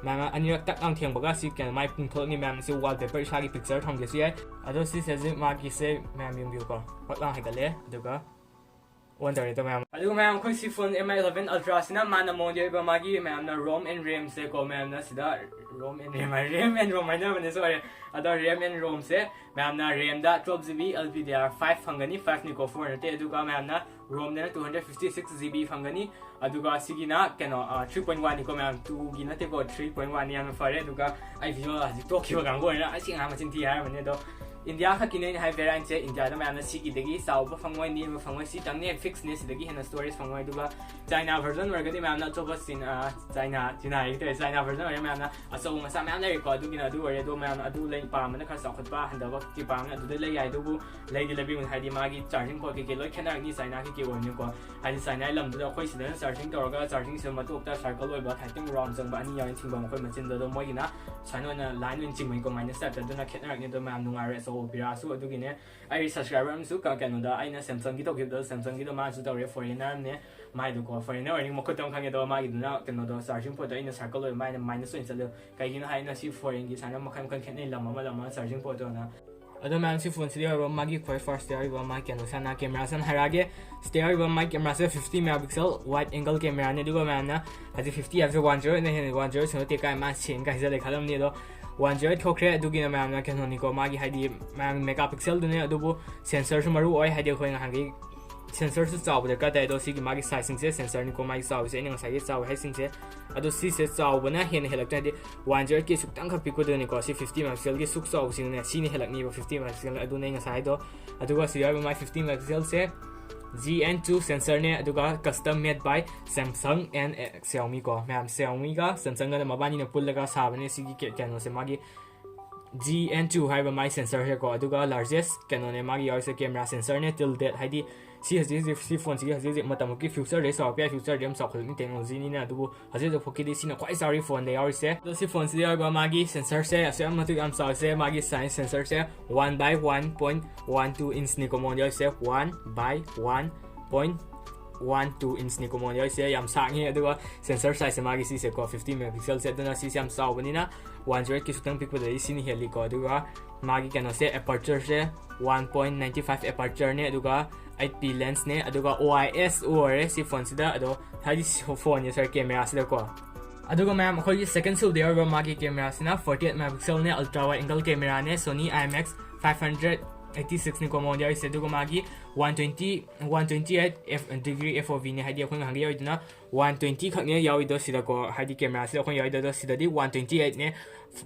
ꯃꯌꯥꯝ ꯑꯅꯤꯔꯛ ꯇꯛ ꯂꯥꯎ ꯊꯦꯡꯕꯒ ꯁꯤ ꯀꯩꯅꯣ ꯃꯥꯏ ꯄꯨꯡꯊꯣꯛꯅꯤ ꯃꯌꯥꯝ꯫ ꯁꯤ wallpaper ꯏꯁꯥꯒꯤ picture ꯊꯝꯒꯦꯁꯨ ꯌꯥꯏ꯫ ꯑꯗꯣ ꯁꯤꯁꯦ ꯍꯧꯖꯤꯛ ꯃꯥꯒꯤꯁꯦ ꯃꯌꯥꯝ ꯌꯦꯡꯕꯤꯌꯨꯀꯣ꯫ ꯄꯛ ꯂꯥꯎ ꯍꯥꯏꯒꯠꯂꯦ꯫ ꯑꯗꯨꯒ on ꯇꯧꯔꯦ ꯇꯣ ꯃꯌꯥꯝ꯫ ꯑꯗꯨꯒ ꯃꯌꯥꯝ ꯑꯩꯈꯣꯏ ꯁꯤ phone M I eleven Ultra ꯁꯤꯅ ꯃꯥꯅ ꯃꯉꯣꯟꯗ ꯑꯣꯏꯕ ꯃꯥꯒꯤ ꯃꯌꯥꯝꯅ ROM and RAM ꯁꯦꯀꯣ꯫ ꯃꯌꯥꯝꯅ ꯁꯤꯗ ROM and RAM high, RAM and ROM ꯍꯥꯏꯅꯕꯅꯦ, sorry꯫ ꯑꯗꯣ RAM and ROM ꯁꯦ ꯃꯌꯥꯝꯅ RAM ꯗ twelve GB LPDDR five ꯐꯪꯒꯅꯤ, five ꯅꯤꯀꯣ, four ꯅꯠꯇꯦ꯫ ꯑꯗꯨꯒ ꯃꯌꯥꯝꯅ ROM ꯗꯅ two hundred fifty six GB ꯐꯪꯒꯅꯤ꯫ ꯑꯗꯨꯒ ꯁꯤꯒꯤꯅ ꯀꯩꯅꯣ, ꯑ, three point one ꯅꯤꯀꯣ ꯃꯌꯥꯝ, two ꯒꯤ ꯅꯠꯇꯦꯀꯣ, three point one ꯅꯤ꯫ ꯌꯥꯝꯅ ꯐꯔꯦ꯫ ꯑꯗꯨꯒ ꯑꯩ video ꯍꯧꯖꯤꯛ ꯇꯣꯛꯈꯤꯕ ꯀꯥꯡꯕꯨ ꯑꯣꯏꯅ ꯑꯁꯤ ꯑꯉꯥꯡ ꯃꯆꯤꯟ ꯊꯤ ꯍꯥꯏꯔꯝꯕꯅꯦ꯫ ꯑꯗꯣ India ꯈꯛꯀꯤꯅꯦ ꯑꯩꯅ ꯍꯥꯏ variant ꯁꯦ꯫ India ꯗ ꯃꯌꯥꯝꯅ ꯁꯤꯒꯤꯗꯒꯤ ꯆꯥꯎꯕ ꯐꯪꯉꯣꯏ, ꯅꯦꯝꯕ ꯐꯪꯉꯣꯏ, ꯁꯤꯇꯪꯅꯦ fix ꯅꯦ, ꯁꯤꯗꯒꯤ ꯍꯦꯟꯅ storage ꯐꯪꯉꯣꯏ꯫ ꯑꯗꯨꯒ China version ꯑꯣꯏꯔꯒꯗꯤ ꯃꯌꯥꯝꯅ ꯑꯆꯧꯕ ꯆꯤꯟ-, ꯑ, China, China ꯍꯥꯏꯒꯦ ꯇꯧꯋꯦ, China version ꯑꯣꯏꯔꯦ ꯃꯌꯥꯝꯅ ꯑꯆꯧꯕ ꯃꯆꯥ ꯃꯌꯥꯝ ꯂꯩꯔꯦꯀꯣ꯫ ꯑꯗꯨꯒꯤꯅ ꯑꯗꯨ ꯑꯣꯏꯔꯦ꯫ ꯑꯗꯣ ꯃꯌꯥꯝꯅ ꯑꯗꯨ ꯂꯩ ꯄꯥꯝꯕꯅ ꯈꯔ ꯆꯥꯎꯈꯠꯄ ꯍꯟꯊꯕ ꯀꯩꯀꯩ ꯄꯥꯝꯕꯅ ꯑꯗꯨꯗ ꯂꯩ ꯌꯥꯏ꯫ ꯑꯗꯨꯕꯨ ꯂꯩꯗꯤ ꯂꯩꯕꯤꯌꯨ, ꯍꯥꯏꯗꯤ ꯃꯥꯒꯤ charging port ꯀꯩꯀꯩ ꯂꯣꯏ ꯈꯦꯠꯅꯔꯛꯅꯤ China ꯀꯩꯀꯩ ꯑꯣꯏꯕꯅꯤꯀꯣ꯫ ꯍꯥꯏꯗꯤ China ꯂꯝꯗꯨꯗ ꯑꯩꯈꯣꯏ ꯁꯤꯗꯅ charging ꯇꯧꯔꯒ charging ꯁꯦ ꯃꯇꯣꯛꯇ circle ꯑꯣꯏꯕ ꯈꯤꯇꯪ round ꯆꯪꯕ ꯑꯅꯤ ꯌꯥꯎꯋꯦ ꯊꯤꯡꯐꯝ ꯑꯩꯈꯣꯏ ꯃꯆꯤꯟꯗ꯫ ꯑꯗꯣ ꯃꯣꯏꯒꯤꯅ ꯁꯨꯃꯥꯏꯅ ꯑꯣꯏꯅ line ꯑꯣꯏꯅ ꯆꯤꯡꯕꯅꯤꯀꯣ, ꯃꯥꯏꯅꯁ type ꯇ꯫ ꯑꯗꯨꯅ ꯈꯦꯠꯅꯔꯛꯅꯤ꯫ ꯑꯗꯣ ꯃꯌꯥꯝ ꯅꯨꯡꯉꯥꯏꯔꯣꯏ ꯑꯆꯧꯕ ꯄꯤꯔꯛꯑꯁꯨ꯫ ꯑꯗꯨꯒꯤꯅꯦ ꯑꯩ subscriber ꯑꯃꯁꯨ ꯀ-, ꯀꯩꯅꯣꯗ ꯑꯩꯅ Samsung ꯒꯤ ꯇꯧꯈꯤꯕꯗꯣ, Samsung ꯒꯤꯗꯣ ꯃꯥꯅꯁꯨ ꯇꯧꯔꯦ, foreigner ꯑꯃꯅꯦ꯫ ꯃꯥꯏꯗꯨꯀꯣ foreigner ꯑꯣꯏꯔꯅꯤ ꯃꯈꯨꯠꯇ ꯑꯃ ꯈꯪꯉꯦ꯫ ꯑꯗꯣ ꯃꯥꯒꯤꯗꯨꯅ ꯀꯩꯅꯣꯗꯣ charging port ꯇꯣ ꯑꯩꯅ circle ꯑꯣꯏꯕ, ꯃꯥꯏꯅ ꯃꯥꯏꯅꯁ ꯑꯣꯏꯅ ꯆꯠꯂꯦ꯫ ꯀꯩꯒꯤꯅꯣ ꯍꯥꯏꯅ ꯁꯤ foreign ꯒꯤ ꯁꯨꯃꯥꯏꯅ ꯃꯈꯜ ꯃꯈꯜ ꯈꯦꯠꯅꯩ, ꯂꯝ ꯑꯃ ꯂꯝ ꯑꯃ charging port ꯇꯣꯅ꯫ ꯑꯗꯣ ꯃꯌꯥꯝ ꯁꯤ ꯐꯣꯟꯁꯤꯗ ꯌꯥꯎꯔꯤꯕ ꯃꯥꯒꯤ ꯈ꯭ꯋꯥꯏ first ꯇ ꯌꯥꯎꯔꯤꯕ ꯃꯥꯒꯤ ꯀꯩꯅꯣꯁꯦ ꯍꯥꯟꯅ camera ꯁꯦ ꯍꯥꯟꯅ ꯍꯥꯏꯔꯛꯑꯒꯦ꯫ ꯁꯤꯗ ꯌꯥꯎꯔꯤꯕ ꯃꯥꯒꯤ camera ꯁꯦ fifty megapixel wide angle camera ꯅꯤ꯫ ꯑꯗꯨꯒ ꯃꯌꯥꯝꯅ ꯍꯧꯖꯤꯛ fifty ꯍꯥꯏꯕꯁꯦ one zero eight ꯅ ꯍꯦꯟꯅ, one zero eight ꯁꯨ ꯅꯠꯇꯦ ꯀꯥꯏ ꯃꯥ ꯁꯦꯡ ꯀꯥꯏ ꯍꯥꯏꯖꯜꯂꯦ ꯈꯜꯂꯝꯅꯤ꯫ ꯑꯗꯣ one zero eight ꯊꯣꯛꯈ꯭ꯔꯦ꯫ ꯑꯗꯨꯒꯤꯅ ꯃꯌꯥꯝꯅ ꯀꯩꯅꯣꯅꯤꯀꯣ, ꯃꯥꯒꯤ ꯍꯥꯏꯗꯤ ꯃꯌꯥꯝ megapixel ꯗꯨꯅꯦ꯫ ꯑꯗꯨꯕꯨ sensor ꯁꯨ ꯃꯔꯨ ꯑꯣꯏ, ꯍꯥꯏꯗꯤ ꯑꯩꯈꯣꯏ ꯉꯍꯥꯟꯒꯩ Sensorꯁꯨ ꯆꯥꯎꯕ ꯗꯔꯀꯥꯔ ꯇꯥꯏ꯫ ꯑꯗꯣ ꯁꯤꯒꯤ ꯃꯥꯒꯤ sizeꯁꯤꯡꯁꯦ, sensorꯅꯤꯀꯣ ꯃꯥꯒꯤ ꯆꯥꯎꯕꯁꯦ, ꯑꯩꯅ ꯉꯁꯥꯏꯒꯤ ꯆꯥꯎꯋꯦ ꯍꯥꯏꯁꯤꯡꯁꯦ꯫ ꯑꯗꯣ ꯁꯤꯁꯦ ꯆꯥꯎꯕꯅ ꯍꯦꯟꯅ ꯍꯦꯜꯂꯛꯇꯣꯏꯅꯦ, ꯍꯥꯏꯗꯤ one hundred K ꯁꯨꯛꯇꯪꯈꯛ ꯄꯤꯛꯄꯗꯨꯅꯤꯀꯣ꯫ ꯁꯤ fifty megapixelꯒꯤ ꯁꯨꯛ ꯆꯥꯎꯕꯁꯤꯡꯅꯦ, ꯁꯤꯅ ꯍꯦꯜꯂꯛꯅꯤꯕ fifty megapixel, ꯑꯗꯨꯅꯦ ꯑꯩ ꯉꯁꯥꯏ ꯍꯥꯏꯗꯣ꯫ ꯑꯗꯨꯒ ꯁꯤꯗ ꯌꯥꯎꯔꯤꯕ ꯃꯥꯏ fifty megapixelꯁꯦ G N two sensorꯅꯦ, ꯑꯗꯨꯒ custom made by Samsung and, A, Xiaomi ꯀꯣ꯫ ꯃꯌꯥꯝ Xiaomiꯒ Samsungꯒꯅ ꯃꯕꯥꯅꯤꯅ ꯄꯨꯜꯂꯒ ꯁꯥꯕꯅꯦ ꯁꯤꯒꯤ ꯀꯦ-, ꯀꯩꯅꯣꯁꯦ, ꯃꯥꯒꯤ G N two ꯍꯥꯏꯕ ꯃꯥꯏ sensorꯁꯦꯀꯣ꯫ ꯑꯗꯨꯒ largest ꯀꯩꯅꯣꯅꯦ ꯃꯥꯒꯤ ꯌꯥꯎꯔꯤꯁꯦ, camera sensorꯅꯦ, till date, ꯍꯥꯏꯗꯤ ꯁꯤ ꯍꯧꯖꯤꯛ ꯍꯧꯖꯤꯛ ꯁꯤ phoneꯁꯤꯒꯤ ꯍꯧꯖꯤꯛ ꯍꯧꯖꯤꯛ ꯃꯇꯝ ꯈꯛꯀꯤ futureꯗ ꯆꯥꯎꯔꯛꯄ ꯌꯥꯏ, futureꯗꯤ ꯌꯥꯝ ꯆꯥꯎꯈꯠꯂꯛꯅꯤ technologyꯅꯤꯅ, ꯑꯗꯨꯕꯨ ꯍꯧꯖꯤꯛ ꯍꯧꯖꯤꯛ ꯐꯥꯎꯒꯤꯗꯤ ꯁꯤꯅ ꯈ꯭ꯋꯥꯏ ꯆꯥꯎꯔꯤ phoneꯗ ꯌꯥꯎꯔꯤꯁꯦ꯫ ꯑꯗꯣ ꯁꯤ phoneꯁꯤꯗ ꯌꯥꯎꯔꯤꯕ ꯃꯥꯒꯤ sensorꯁꯦ ꯑꯁꯨꯛ ꯌꯥꯝ ꯃꯇꯤꯛ ꯌꯥꯝ ꯆꯥꯎꯔꯤꯁꯦ, ꯃꯥꯒꯤ size sensorꯁꯦ one by one point one two inchꯅꯤꯀꯣ ꯃꯉꯣꯟꯗ ꯌꯥꯎꯔꯤꯁꯦ, one by one point one two inchꯅꯤꯀꯣ ꯃꯉꯣꯟꯗ ꯌꯥꯎꯔꯤꯁꯦ꯫ ꯌꯥꯝ ꯁꯥꯡꯉꯤ꯫ ꯑꯗꯨꯒ sensor sizeꯁꯦ ꯃꯥꯒꯤ ꯁꯤꯁꯦꯀꯣ, fifty megapixelꯁꯦ, ꯑꯗꯨꯅ ꯁꯤꯁꯦ ꯌꯥꯝ ꯆꯥꯎꯕꯅꯤꯅ one hundred K ꯁꯨꯛꯇꯪ ꯄꯤꯛꯄꯗꯗꯤ ꯁꯤꯅ ꯍꯦꯜꯂꯤꯀꯣ꯫ ꯑꯗꯨꯒ ꯃꯥꯒꯤ ꯀꯩꯅꯣꯁꯦ, apertureꯁꯦ one point nine five apertureꯅꯦ, ꯑꯗꯨꯒ eight P lensꯅꯦ, ꯑꯗꯨꯒ O I S ꯑꯣꯏꯔꯦ ꯁꯤ phoneꯁꯤꯗ꯫ ꯑꯗꯣ ꯍꯥꯏꯗꯤ phoneꯒꯤ, sorry, cameraꯁꯤꯗꯀꯣ꯫ ꯑꯗꯨꯒ ꯃꯌꯥꯝ, ꯑꯩꯈꯣꯏꯒꯤ second ꯁꯨꯕꯗ ꯌꯥꯎꯔꯤꯕ ꯃꯥꯒꯤ cameraꯁꯤꯅ forty eight megapixelꯅꯦ, ultra wide angle cameraꯅꯦ, Sony IMX five hundred eighty sixꯅꯤꯀꯣ ꯃꯉꯣꯟꯗ ꯌꯥꯎꯔꯤꯁꯦ꯫ ꯑꯗꯨꯒ ꯃꯥꯒꯤ one twenty, one twenty eight F, degree F O Vꯅꯦ, ꯍꯥꯏꯗꯤ ꯑꯩꯈꯣꯏ ꯉꯍꯥꯟꯒꯤ ꯌꯥꯎꯔꯤꯗꯨꯅ one twenty ꯈꯛꯅꯦ ꯌꯥꯎꯔꯤꯗꯣ ꯁꯤꯗꯀꯣ, ꯍꯥꯏꯗꯤ cameraꯁꯤꯗ ꯑꯩꯈꯣꯏꯅ ꯌꯥꯎꯔꯤꯗꯣ, ꯁꯤꯗꯗꯤ one twenty eightꯅꯦ꯫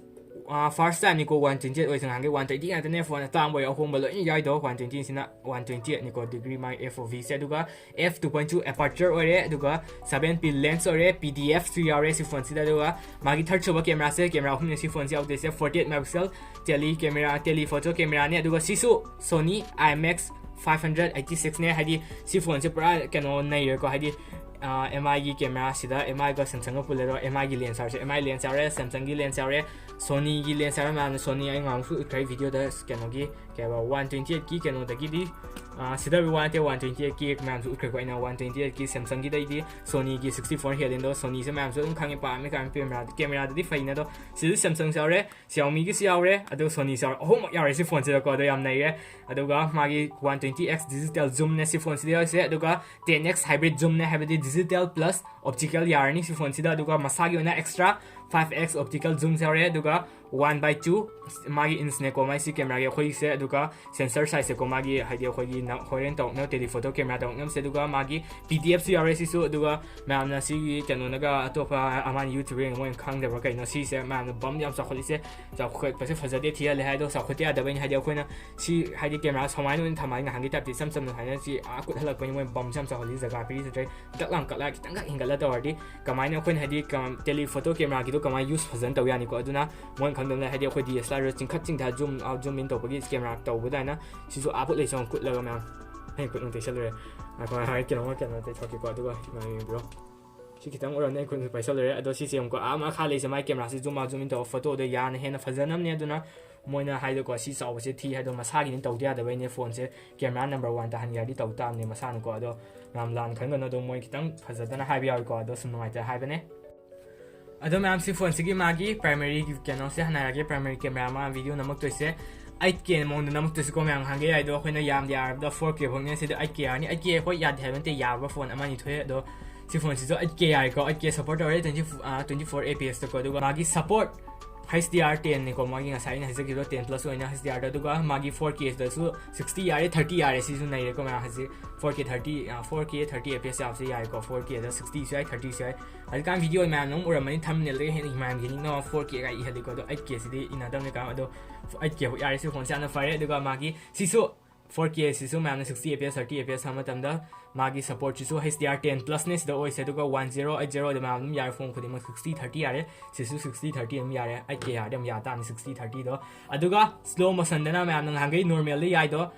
ꯑꯥ, first timeꯅꯤꯀꯣ one twenty eight ꯑꯣꯏꯁꯦ꯫ ꯉꯍꯥꯟꯒꯩ one twenty ꯉꯥꯛꯇꯅꯦ phone ꯑꯇꯥꯡꯕ ꯑꯣꯏ ꯑꯍꯣꯡꯕ ꯂꯣꯏꯅ ꯌꯥꯎꯔꯤꯗꯣ꯫ One twentyꯁꯤꯅ one twenty eightꯅꯤꯀꯣ, degree ꯃꯥꯒꯤ F O Vꯁꯦ꯫ ꯑꯗꯨꯒ F two point two aperture ꯑꯣꯏꯔꯦ, ꯑꯗꯨꯒ seven P lens ꯑꯣꯏꯔꯦ, P D Fꯁꯨ ꯌꯥꯎꯔꯦ ꯁꯤ phoneꯁꯤꯗ꯫ ꯑꯗꯨꯒ ꯃꯥꯒꯤ third ꯁꯨꯕ cameraꯁꯦ, camera ꯑꯍꯨꯝꯅꯦ ꯁꯤ phoneꯁꯦ ꯌꯥꯎꯗꯣꯏꯁꯦ꯫ Forty eight megapixel tele camera, telephoto cameraꯅꯦ, ꯑꯗꯨꯒ ꯁꯤꯁꯨ Sony IMX five hundred eighty sixꯅꯦ꯫ ꯍꯥꯏꯗꯤ ꯁꯤ phoneꯁꯦ ꯄꯨꯔꯥ ꯀꯩꯅꯣ ꯅꯩꯔꯦꯀꯣ, ꯍꯥꯏꯗꯤ ꯑꯥ, MIꯒꯤ cameraꯁꯤꯗ, MIꯒ Samsungꯒ ꯄꯨꯜꯂꯦ꯫ ꯑꯗꯣ MIꯒꯤ lens ꯌꯥꯎꯔꯦ, Samsungꯒꯤ lens ꯌꯥꯎꯔꯦ, Sonyꯒꯤ lens ꯌꯥꯎꯔꯦ꯫ Sonyꯒꯤ lens ꯌꯥꯎꯔꯦ ꯃꯌꯥꯝꯅ, Sony ꯑꯩ ꯉꯥꯡꯁꯨ ꯎꯠꯈ꯭ꯔꯦ videoꯗ, ꯀꯩꯅꯣꯒꯤ ꯀꯩ ꯍꯥꯏꯕ, one twenty eightꯀꯤ ꯀꯩꯅꯣꯗꯒꯤꯗꯤ, ꯑꯥ, ꯁꯤꯗ ꯋꯥ ꯅꯠꯇꯦ, one twenty eightꯀꯤ ꯃꯌꯥꯝꯁꯨ ꯎꯠꯈ꯭ꯔꯦꯀꯣ꯫ ꯑꯩꯅ one twenty eightꯀꯤ Samsungꯒꯤꯗꯩꯗꯤ Sonyꯒꯤ sixty four ꯍꯦꯜꯂꯦ꯫ ꯑꯗꯣ Sonyꯁꯦ ꯃꯌꯥꯝꯁꯨ ꯑꯗꯨꯝ ꯈꯪꯉꯦ, ꯄꯥꯝꯃꯦ ꯀꯥꯏꯅ꯫ Camera, cameraꯗꯗꯤ ꯐꯩꯅ꯫ ꯑꯗꯣ ꯁꯤꯗꯁꯨ Samsungꯁꯨ ꯌꯥꯎꯔꯦ, Xiaomiꯒꯤꯁꯨ ꯌꯥꯎꯔꯦ, ꯑꯗꯣ Sonyꯁꯨ ꯌꯥꯎꯔꯦ, ꯑꯍꯨꯝꯃꯛ ꯌꯥꯎꯔꯦ ꯁꯤ phoneꯁꯤꯗꯀꯣ꯫ ꯑꯗꯣ ꯌꯥꯝ ꯅꯩꯔꯦ꯫ ꯑꯗꯨꯒ ꯃꯥꯒꯤ one twenty X digital zoomꯅꯦ ꯁꯤ phoneꯁꯤꯗ ꯌꯥꯎꯔꯤꯁꯦ, ꯑꯗꯨꯒ ten X hybrid zoomꯅꯦ, ꯍꯥꯏꯕꯗꯤ digital plus Optical ꯌꯥꯔꯅꯤ ꯁꯤ ꯐꯣꯟꯁꯤꯗ꯫ ꯑꯗꯨꯒ ꯃꯁꯥꯒꯤ ꯑꯣꯏꯅ extra five X optical zoom ꯌꯥꯎꯔꯦ꯫ ꯑꯗꯨꯒ one by two ꯃꯥꯒꯤ inch ꯅꯦꯀꯣ ꯃꯥꯏꯁꯤ camera ꯒꯤ ꯑꯩꯈꯣꯏꯒꯤꯁꯦ꯫ ꯑꯗꯨꯒ sensor size ꯁꯦꯀꯣ, ꯃꯥꯒꯤ ꯍꯥꯏꯗꯤ ꯑꯩꯈꯣꯏꯒꯤ ꯅ-, ꯍꯣꯔꯦꯟ ꯇꯧꯔꯛꯅꯕ telephoto camera ꯇꯧꯔꯛꯅꯕꯁꯦ꯫ ꯑꯗꯨꯒ ꯃꯥꯒꯤ P D F ꯁꯨ ꯌꯥꯎꯔꯦ ꯁꯤꯁꯨ꯫ ꯑꯗꯨꯒ ꯃꯌꯥꯝꯅ ꯁꯤꯒꯤ ꯀꯩꯅꯣꯅꯒ ꯑꯇꯣꯞꯄ ꯑꯃꯅ YouTuber ꯌꯦꯡꯉ ꯃꯣꯏꯅ ꯈꯪꯗꯕ꯭ꯔꯥ ꯀꯩꯅꯣ, ꯁꯤꯁꯦ ꯃꯌꯥꯝꯅ bump ꯌꯥꯝ ꯆꯥꯎꯈꯠꯂꯤꯁꯦ꯫ ꯆꯥꯎꯈꯠꯄꯁꯦ ꯐꯖꯗꯦ, ꯊꯤꯍꯜꯂꯦ ꯍꯥꯏꯗꯣ ꯆꯥꯎꯈꯠꯇ ꯌꯥꯗꯕꯩꯅꯤ꯫ ꯍꯥꯏꯗꯤ ꯑꯩꯈꯣꯏꯅ ꯁꯤ ꯍꯥꯏꯗꯤ camera ꯁꯨꯃꯥꯏꯅ ꯑꯣꯏꯅ ꯊꯝꯃꯒ ꯅꯍꯥꯟꯒꯤ type ꯇ ꯏꯆꯝ ꯆꯝꯅ ꯁꯨꯃꯥꯏꯅ ꯁꯤ ꯑꯥ ꯀꯨꯠꯍꯜꯂꯛꯄꯅꯤ꯫ ꯃꯣꯏ bump ꯁꯦ ꯌꯥꯝ ꯆꯥꯎꯍꯜꯂꯤ, ꯖꯒꯥ ꯄꯤꯔꯤꯁꯦ ꯅꯠꯇ꯭ꯔꯦ꯫ ꯍꯤꯡꯒꯠ ꯂꯥꯡꯀꯠꯂ ꯈꯤꯇꯪꯈꯛ ꯍꯤꯡꯒꯠꯂ ꯇꯧꯔꯗꯤ ꯀꯃꯥꯏꯅ ꯑꯩꯈꯣꯏꯅ ꯍꯥꯏꯗꯤ ꯀ-, telephoto camera ꯒꯤꯗꯣ ꯀꯃꯥꯏꯅ use ꯐꯖꯅ ꯇꯧ ꯌꯥꯅꯤꯀꯣ? ꯑꯗꯨꯅ ꯃꯣꯏꯅ ꯈꯪꯗꯕꯅ ꯍꯥꯏꯗꯤ ꯑꯩꯈꯣꯏ D S L R ꯗꯣ ꯆꯤꯡꯈꯠ ꯆꯤꯡꯊ zoom out zoom in ꯇꯧꯕꯒꯤ camera ꯇꯧꯕ ꯑꯗꯨꯃꯥꯏꯅ ꯁꯤꯁꯨ ꯑꯥ ꯄꯨꯠ ꯂꯩꯁꯦ ꯑꯃꯨꯛ ꯀꯨꯠꯂꯒ ꯃꯌꯥꯝ ꯑꯩ ꯈꯨꯠ ꯑꯃꯨꯛ ꯇꯩꯁꯜꯂꯨꯔꯦ꯫ ꯉꯥꯏꯈꯣ, ꯉꯥꯏꯈꯣ, ꯑꯩ ꯀꯩꯅꯣꯝꯃ ꯀꯩꯅꯣ ꯇꯩꯊꯣꯛꯀꯦꯀꯣ꯫ ꯑꯗꯨꯒ ꯁꯨꯃꯥꯏꯅ ꯌꯦꯡꯕꯤꯔꯣ꯫ ꯁꯤ ꯈꯤꯇꯪ ꯑꯣꯏꯔꯝꯅꯤ, ꯑꯩ ꯈꯨꯠꯁꯨ ꯄꯥꯏꯁꯜꯂꯨꯔꯦ꯫ ꯑꯗꯣ ꯁꯤꯁꯦ ꯑꯃꯨꯛꯀ ꯑꯥ ꯃꯈꯥ ꯂꯩꯁꯦ ꯃꯥꯏ camera say zoom out zoom in ꯇꯧꯔ photo ꯗꯣ ꯌꯥꯅ ꯍꯦꯟꯅ ꯐꯖꯅꯕꯅꯦ꯫ ꯑꯗꯨꯅ ꯃꯣꯏꯅ ꯍꯥꯏꯗꯣꯀꯣ, ꯁꯤ ꯆꯥꯎꯕꯁꯦ ꯊꯤ ꯍꯥꯏꯗꯣ ꯃꯁꯥꯒꯤꯅꯤ, ꯇꯧꯗ ꯌꯥꯗꯕꯩꯅꯦ꯫ ꯐꯣꯟꯁꯦ camera number one ꯇꯥꯍꯟꯒꯦ ꯍꯥꯏꯔꯗꯤ ꯇꯧ ꯇꯥꯕꯅꯦ ꯃꯁꯥꯅꯀꯣ꯫ ꯑꯗꯣ ꯃꯌꯥꯝ ꯂꯥꯟ ꯈꯟꯒꯅꯨ, ꯑꯗꯣ ꯃꯣꯏ ꯈꯤꯇꯪ ꯐꯖꯗꯅ ꯍꯥꯏꯕ ꯌꯥꯎꯏꯀꯣ, ꯑꯗꯣ ꯁꯨꯝ ꯅꯨꯡꯉꯥꯏꯇꯦ ꯍꯥꯏꯕꯅꯦ꯫ ꯑꯗꯣ ꯃꯌꯥꯝ, ꯁꯤ ꯐꯣꯟꯁꯤꯒꯤ ꯃꯥꯒꯤ primary ꯀꯩꯅꯣꯁꯦ ꯍꯥꯏꯅꯔꯒꯦ꯫ Primary camera ꯑꯃ video ꯅꯝꯃꯛꯇꯣꯏꯁꯦ eight K ꯃꯑꯣꯡꯗ ꯅꯝꯃꯛꯇꯣꯏꯁꯤꯀꯣ ꯃꯌꯥꯝ꯫ ꯉꯍꯥꯟꯒꯩ ꯌꯥꯏꯗꯣ ꯑꯩꯈꯣꯏꯅ ꯌꯥꯝꯗꯤ ꯌꯥꯔꯕꯗ four K ꯐꯥꯎꯅꯦ, ꯁꯤꯗ eight K ꯌꯥꯔꯅꯤ꯫ Eight K ꯍꯣꯏ ꯌꯥꯗꯦ ꯍꯥꯏꯕ ꯅꯠꯇꯦ, ꯌꯥꯕ ꯐꯣꯟ ꯑꯃꯅꯤ ꯊꯣꯛꯑꯦ꯫ ꯑꯗꯣ ꯁꯤ ꯐꯣꯟꯁꯤꯁꯨ eight K ꯌꯥꯏꯀꯣ, eight K support ꯇꯧꯔꯦ, twenty, ah, twenty four A P S ꯇꯀꯣ꯫ ꯑꯗꯨꯒ ꯃꯥꯒꯤ support H D R ten ꯅꯤꯀꯣ, ꯃꯥꯒꯤ ꯉꯁꯥꯏ ꯑꯩꯅ ꯍꯥꯏꯖꯈꯤꯕꯗꯣ ten plus ꯑꯣꯏꯅ H D R ꯗ꯫ ꯑꯗꯨꯒ ꯃꯥꯒꯤ four K ꯗꯁꯨ sixty ꯌꯥꯔꯦ, thirty ꯌꯥꯔꯦ, ꯁꯤꯁꯨ ꯅꯩꯔꯦꯀꯣ ꯃꯌꯥꯝ꯫ ꯍꯧꯖꯤꯛ four K thirty, ah, four K thirty A P S ꯌꯥꯕꯁꯦ ꯌꯥꯏꯀꯣ꯫ Four K ꯗ sixty ꯁꯨ ꯌꯥꯏ, thirty ꯁꯨ ꯌꯥꯏ꯫ ꯍꯧꯖꯤꯛꯀꯥꯟ video ꯃꯌꯥꯝ ꯑꯗꯨꯝ ꯎꯔꯝꯃꯅꯤ, thumbnail ꯗꯒ ꯍꯦꯟꯅ ꯃꯌꯥꯝ ꯌꯦꯡꯅꯤꯡꯅꯕ four K ꯒ ꯏꯍꯜꯂꯤꯀꯣ꯫ ꯑꯗꯣ eight K ꯁꯤꯗꯤ ꯏꯟꯅꯗꯕꯅꯤ ꯀꯥꯏ꯫ ꯑꯗꯣ eight K ꯐꯥꯎ ꯌꯥꯔꯦ, ꯁꯤ ꯐꯣꯟꯁꯦ ꯌꯥꯝꯅ ꯐꯔꯦ꯫ ꯑꯗꯨꯒ ꯃꯥꯒꯤ ꯁꯤꯁꯨ four K ꯁꯤꯁꯨ ꯃꯌꯥꯝꯅ sixty A P S, thirty A P S ꯍꯥꯏꯕ ꯃꯇꯝꯗ ꯃꯥꯒꯤ support ꯁꯤꯁꯨ H D R ten plus ꯅꯦ ꯁꯤꯗ ꯑꯣꯏꯁꯦ꯫ ꯑꯗꯨꯒ one zero, eight zero ꯑꯗꯨ ꯃꯌꯥꯝ ꯑꯗꯨꯝ ꯌꯥꯔꯦ, ꯐꯣꯟ ꯈꯨꯗꯤꯡꯃꯛ sixty thirty ꯌꯥꯔꯦ꯫ ꯁꯤꯁꯨ sixty thirty ꯑꯗꯨꯝ ꯌꯥꯔꯦ, eight K ꯌꯥꯔꯗꯤ ꯑꯗꯨꯝ ꯌꯥ ꯇꯥꯕꯅꯤ sixty thirty ꯗꯣ꯫ ꯑꯗꯨꯒ slow motion ꯗꯅ ꯃꯌꯥꯝꯅ ꯉꯍꯥꯟꯒꯩ normal ꯗ ꯌꯥꯏꯗꯣ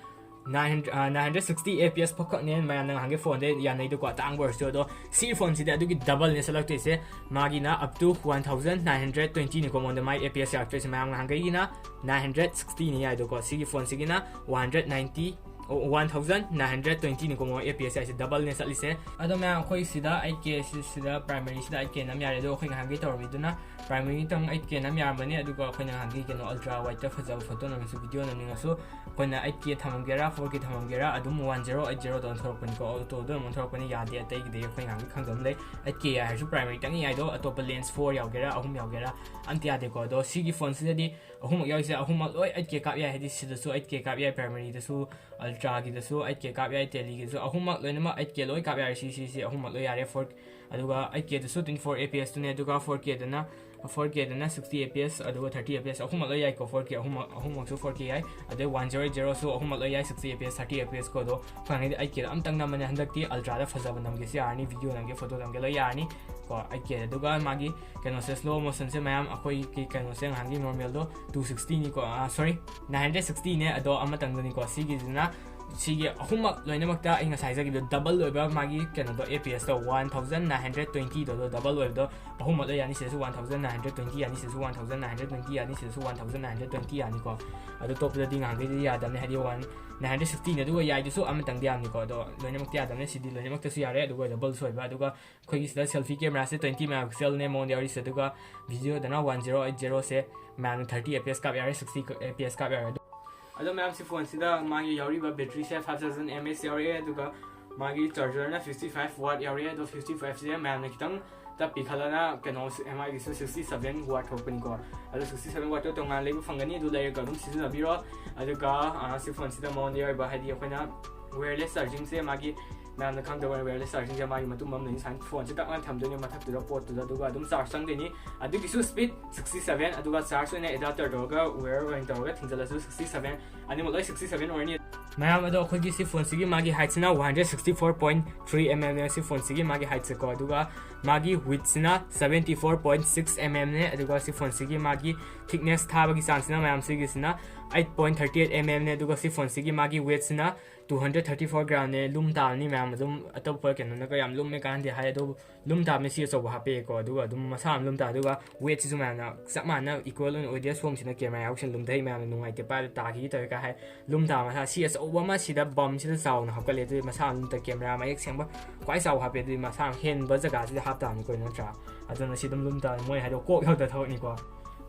nine hundred, ꯑ, nine hundred sixty A P S ꯐꯛꯈꯛꯅꯦ ꯃꯌꯥꯝꯅ ꯉꯍꯥꯟꯒꯩ ꯐꯣꯟꯗ ꯌꯥꯅꯩꯗꯣꯀꯣ, ꯑꯇꯥꯡꯕ ꯑꯣꯏꯔꯁꯨ꯫ ꯑꯗꯣ ꯁꯤ ꯐꯣꯟꯁꯤꯗꯤ ꯑꯗꯨꯒꯤ double ꯅꯦ ꯆꯠꯂꯛꯇꯣꯏꯁꯦ꯫ ꯃꯥꯒꯤꯅ up to one thousand nine hundred twenty ꯅꯤꯀꯣ ꯃꯉꯣꯟꯗ ꯃꯥꯏ A P S ꯌꯥꯔꯛꯇꯣꯏꯁꯦ꯫ ꯃꯌꯥꯝ ꯉꯍꯥꯟꯒꯩꯒꯤꯅ nine hundred sixty ꯅꯦ ꯌꯥꯏꯗꯣꯀꯣ, ꯁꯤꯒꯤ ꯐꯣꯟꯁꯤꯒꯤꯅ one hundred ninety One thousand nine hundred twenty ꯅꯤꯀꯣ ꯃꯣꯏ A P S ꯍꯥꯏꯁꯦ, double ꯅꯦ ꯆꯠꯂꯤꯁꯦ꯫ ꯑꯗꯣ ꯃꯌꯥꯝ, ꯑꯩꯈꯣꯏ ꯁꯤꯗ eight K ꯁꯤ-, ꯁꯤꯗ primary ꯁꯤꯗ eight K ꯅꯝ ꯌꯥꯔꯦ꯫ ꯑꯗꯣ ꯑꯩꯈꯣꯏ ꯉꯍꯥꯟꯒꯩ ꯇꯧꯔꯝꯃꯤꯗꯨꯅ primary ꯇꯪ eight K ꯅꯝ ꯌꯥꯔꯝꯕꯅꯤ꯫ ꯑꯗꯨꯒ ꯑꯩꯈꯣꯏꯅ ꯉꯍꯥꯟꯒꯤ ꯀꯩꯅꯣ ultra wide ꯇ ꯐꯖꯕ photo ꯅꯝꯅꯤꯡꯉꯁꯨ, video ꯅꯝꯅꯤꯡꯉꯁꯨ, ꯑꯩꯈꯣꯏꯅ eight K ꯊꯝꯃꯝꯒꯦꯔꯥ, four K ꯊꯝꯃꯝꯒꯦꯔꯥ, ꯑꯗꯨꯝ one zero eight zero ꯗ ꯑꯣꯟꯊꯣꯔꯛꯄꯅꯤꯀꯣ꯫ Auto ꯗ ꯑꯗꯨꯝ ꯑꯣꯟꯊꯣꯔꯛꯄꯅꯤ, ꯌꯥꯗꯦ ꯑꯇꯩꯒꯤꯗꯤ꯫ ꯑꯩꯈꯣꯏ ꯉꯍꯥꯟꯒꯤ ꯈꯪꯗꯕ ꯑꯃ ꯂꯩ, eight K ꯌꯥꯏ ꯍꯥꯏꯔꯁꯨ primary ꯇꯪ ꯌꯥꯏꯗꯣ, ꯑꯇꯣꯞꯄ lens four ꯌꯥꯎꯒꯦꯔꯥ, ꯑꯍꯨꯝ ꯌꯥꯎꯒꯦꯔꯥ, ꯑꯝꯇ ꯌꯥꯗꯦꯀꯣ꯫ ꯑꯗꯣ ꯁꯤꯒꯤ phone ꯁꯤꯗꯗꯤ ꯑꯍꯨꯝꯃꯛ ꯌꯥꯎꯔꯤꯁꯦ, ꯑꯍꯨꯝꯃꯛ ꯂꯣꯏ eight K ꯀꯥꯞ ꯌꯥꯏ꯫ ꯍꯥꯏꯗꯤ ꯁꯤꯗꯁꯨ eight K ꯀꯥꯞ ꯌꯥꯏ, primary ꯗꯁꯨ, ultra ꯒꯤꯗꯁꯨ eight K ꯀꯥꯞ ꯌꯥꯏ, tele ꯒꯤꯗꯁꯨ, ꯑꯍꯨꯝꯃꯛ ꯂꯣꯏꯅꯃꯛ eight K ꯂꯣꯏ ꯀꯥꯞ ꯌꯥꯔꯦ꯫ ꯁꯤ, ꯁꯤ, ꯁꯤ ꯑꯍꯨꯝꯃꯛ ꯂꯣꯏ ꯌꯥꯔꯦ꯫ Four, ꯑꯗꯨꯒ eight K ꯗꯁꯨ twenty four A P S ꯇꯨꯅꯦ, ꯑꯗꯨꯒ four K ꯗꯅ, four K ꯗꯅ sixty A P S, ꯑꯗꯨꯒ thirty A P S, ꯑꯍꯨꯝꯃꯛ ꯂꯣꯏ ꯌꯥꯏꯀꯣ꯫ Four K ꯑꯍꯨꯝꯃꯛ, ꯑꯍꯨꯝꯃꯛꯁꯨ four K ꯌꯥꯏ꯫ ꯑꯗꯩ one zero eight zero ꯁꯨ ꯑꯍꯨꯝꯃꯛ ꯂꯣꯏ ꯌꯥꯏ, sixty A P S, thirty A P S ꯀꯣ꯫ ꯑꯗꯣ ꯐꯪꯉꯗꯤ eight K ꯗ ꯑꯝꯇꯪ ꯅꯝꯃꯅꯤ꯫ ꯍꯟꯗꯛꯇꯤ ultra ꯗ ꯐꯖꯕ ꯅꯝꯒꯦꯁꯨ ꯌꯥꯔꯅꯤ, video ꯅꯝꯒꯦ, photo ꯅꯝꯒꯦ ꯂꯣꯏ ꯌꯥꯔꯅꯤ ꯀꯣ, eight K ꯗ꯫ ꯑꯗꯨꯒ ꯃꯥꯒꯤ ꯀꯩꯅꯣꯁꯦ, slow motion ꯁꯦ ꯃꯌꯥꯝ, ꯑꯩꯈꯣꯏꯒꯤ ꯀꯩꯅꯣꯁꯦ ꯉꯍꯥꯟꯒꯤ normal ꯗꯣ two sixty ꯅꯤꯀꯣ, ꯑ, sorry, nine hundred sixty ꯅꯦ, ꯑꯗꯣ ꯑꯃꯇꯪꯗꯅꯤꯀꯣ꯫ ꯁꯤꯒꯤꯁꯤꯅ, ꯁꯤꯒꯤ ꯑꯍꯨꯝꯃꯛ ꯂꯣꯏꯅꯃꯛꯇ ꯑꯩ ꯉꯁꯥꯏ ꯍꯥꯏꯖꯈꯤꯕꯗꯣ double ꯑꯣꯏꯕ ꯃꯥꯒꯤ ꯀꯩꯅꯣꯗꯣ, A P S to one thousand nine hundred twenty ꯗꯣ, ꯑꯗꯣ double ꯑꯣꯏꯕꯗꯣ ꯑꯍꯨꯝꯃꯛ ꯂꯣꯏ ꯌꯥꯅꯤ꯫ ꯁꯤꯗꯁꯨ one thousand nine hundred twenty ꯌꯥꯅꯤ, ꯁꯤꯗꯁꯨ one thousand nine hundred twenty ꯌꯥꯅꯤ, ꯁꯤꯗꯁꯨ one thousand nine hundred twenty ꯌꯥꯅꯤꯀꯣ꯫ ꯑꯗꯣ top ꯇꯗꯤ ꯉꯍꯥꯟꯈꯩꯗꯤ ꯌꯥꯗꯕꯅꯦ, ꯍꯥꯏꯗꯤ one nine hundred sixty ꯅꯦ, ꯑꯗꯨꯒ ꯌꯥꯏꯗꯨꯁꯨ ꯑꯃꯇꯪꯗꯤ ꯌꯥꯝꯅꯤꯀꯣ꯫ ꯑꯗꯣ ꯂꯣꯏꯅꯃꯛꯇꯤ ꯌꯥꯗꯕꯅꯦ, ꯁꯤꯗꯤ ꯂꯣꯏꯅꯃꯛꯇꯁꯨ ꯌꯥꯔꯦ, ꯑꯗꯨꯒ double ꯁꯨ ꯑꯣꯏꯕ꯫ ꯑꯗꯨꯒ ꯑꯩꯈꯣꯏꯒꯤ ꯁꯤꯗ selfie camera ꯁꯦ twenty megapixel ꯅꯦ ꯃꯉꯣꯟꯗ ꯌꯥꯎꯔꯤꯁꯦ, ꯑꯗꯨꯒ video ꯗꯅ one zero eight zero ꯁꯦ ꯃꯌꯥꯝꯅ thirty A P S ꯀꯥꯞ ꯌꯥꯔꯦ, sixty A P S ꯀꯥꯞ ꯌꯥꯔꯦ꯫ ꯑꯗꯣ ꯃꯌꯥꯝ, ꯁꯤ phone ꯁꯤꯗ ꯃꯥꯒꯤ ꯌꯥꯎꯔꯤꯕ battery ꯁꯦ five thousand mAh ꯌꯥꯎꯔꯛꯑꯦ, ꯑꯗꯨꯒ ꯃꯥꯒꯤ charger ꯅ fifty five watt ꯌꯥꯎꯔꯛꯑꯦ꯫ ꯑꯗꯣ fifty five ꯁꯦ ꯃꯌꯥꯝꯅ ꯈꯤꯇꯪ ꯇꯞꯄꯤ ꯈꯜꯂꯅ ꯀꯩꯅꯣ, ꯁꯤ-, M I ꯒꯤꯁꯨ sixty seven watt ꯊꯣꯛꯄꯅꯤꯀꯣ꯫ ꯑꯗꯣ sixty seven watt ꯇꯣ ꯇꯣꯉꯥꯟꯅ ꯂꯩꯕ ꯐꯪꯒꯅꯤ, ꯑꯗꯨ ꯂꯩꯔꯒ ꯑꯗꯨꯝ ꯁꯤꯖꯤꯟꯅꯕꯤꯔꯣ꯫ ꯑꯗꯨꯒ, ꯑ, ꯁꯤ phone ꯁꯤꯗ ꯃꯉꯣꯟꯗ ꯌꯥꯎꯔꯤꯕ, ꯍꯥꯏꯗꯤ ꯑꯩꯈꯣꯏꯅ wireless charging ꯁꯦ, ꯃꯥꯒꯤ ꯃꯌꯥꯝꯅ ꯈꯪꯗꯕ wireless charging ꯁꯦ ꯃꯥꯒꯤ ꯃꯇꯨꯝ ꯑꯃ ꯂꯩ, ꯁꯨꯃꯥꯏꯅ phone ꯁꯦ ꯇꯛꯅ ꯊꯝꯗꯣꯏꯅꯦ ꯃꯊꯛꯇꯨꯗ, ꯄꯣꯠꯇꯨꯗ, ꯑꯗꯨꯒ ꯑꯗꯨꯝ charge ꯆꯪꯗꯣꯏꯅꯤ꯫ ꯑꯗꯨꯒꯤꯁꯨ speed sixty seven, ꯑꯗꯨꯒ charge ꯑꯣꯏꯅ adapter ꯇꯧꯔꯒ wire ꯑꯣꯏꯅ ꯇꯧꯔꯒ ꯊꯤꯟꯖꯜꯂꯁꯨ sixty seven, ꯑꯅꯤꯃꯛ ꯂꯣꯏ sixty seven ꯑꯣꯏꯔꯅꯤ꯫ ꯃꯌꯥꯝ, ꯑꯗꯣ ꯑꯩꯈꯣꯏꯒꯤ ꯁꯤ phone ꯁꯤꯒꯤ ꯃꯥꯒꯤ height ꯁꯤꯅ one hundred sixty four point three mm ꯅꯦ, ꯁꯤ phone ꯁꯤꯒꯤ ꯃꯥꯒꯤ height ꯁꯦꯀꯣ, ꯑꯗꯨꯒ ꯃꯥꯒꯤ width ꯁꯤꯅ seventy four point six mm ꯅꯦ, ꯑꯗꯨꯒ ꯁꯤ phone ꯁꯤꯒꯤ ꯃꯥꯒꯤ thickness ꯊꯥꯕꯒꯤ ꯆꯥꯡꯁꯤꯅ ꯃꯌꯥꯝ ꯁꯤꯒꯤꯁꯤꯅ, eight point thirty eight mm ꯅꯦ, ꯑꯗꯨꯒ ꯁꯤ ꯐꯣꯟꯁꯤꯒꯤ ꯃꯥꯒꯤ ꯋꯦꯠꯁꯤꯅ two hundred thirty four gram ꯅꯦ꯫ ꯂꯨꯝ ꯇꯥꯕꯅꯤ ꯃꯌꯥꯝ, ꯑꯗꯨꯝ ꯑꯇꯣꯞꯄ ꯀꯩꯅꯣꯅꯒ ꯌꯥꯝ ꯂꯨꯝꯃꯦ ꯀꯥꯟꯗꯦ ꯍꯥꯏ, ꯑꯗꯨꯕꯨ ꯂꯨꯝ ꯇꯥꯕꯅꯤ ꯁꯤ ꯑꯆꯧꯕ ꯍꯥꯞꯄꯛꯑꯦꯀꯣ꯫ ꯑꯗꯨꯒ ꯑꯗꯨꯝ ꯃꯁꯥ ꯑꯃ ꯂꯨꯝ ꯇꯥ, ꯑꯗꯨꯒ ꯋꯦꯠꯁꯤꯁꯨ ꯃꯌꯥꯝꯅ ꯆꯞ ꯃꯥꯟꯅ equal ꯑꯣꯏꯅ ꯑꯣꯏꯗꯦ꯫ ꯁꯣꯝꯁꯤꯅ ꯀꯦꯃꯦꯔꯥ ꯌꯥꯎꯁꯤꯅ ꯂꯨꯝꯊꯩ, ꯃꯌꯥꯝꯅ ꯅꯨꯡꯉꯥꯏꯇꯦ ꯄꯥꯏꯕ ꯇꯥꯈꯤꯒꯦ ꯇꯧꯋꯦ ꯀꯥꯏ ꯍꯥꯏ꯫ ꯂꯨꯝ ꯇꯥꯕ ꯃꯁꯥ ꯁꯤ ꯑꯆꯧꯕ ꯑꯃ ꯁꯤꯗ ꯕꯝꯁꯤꯗ ꯆꯥꯎꯅ ꯍꯥꯞꯀꯠꯂꯦ, ꯑꯗꯨꯗꯤ ꯃꯁꯥ ꯑꯃ ꯂꯨꯝ ꯇꯥ꯫ ꯀꯦꯃꯦꯔꯥ ꯃꯌꯦꯛ ꯁꯦꯡꯕ ꯈ꯭ꯋꯥꯏ ꯆꯥꯎꯕ ꯍꯥꯞꯄꯦ, ꯑꯗꯨꯗꯤ ꯃꯁꯥ ꯑꯃ ꯍꯦꯟꯕ ꯖꯒꯥꯁꯤꯗ ꯍꯥꯞꯇꯥꯕꯅꯤ ꯀꯣ, ꯅꯠꯇ꯭ꯔꯥ? ꯑꯗꯨꯅ ꯁꯤ ꯑꯗꯨꯝ ꯂꯨꯝ ꯇꯥꯕꯅꯤ, ꯃꯣꯏ ꯍꯥꯏꯗꯣ ꯀꯣꯛ ꯌꯥꯎꯗ ꯊꯕꯛꯅꯤꯀꯣ꯫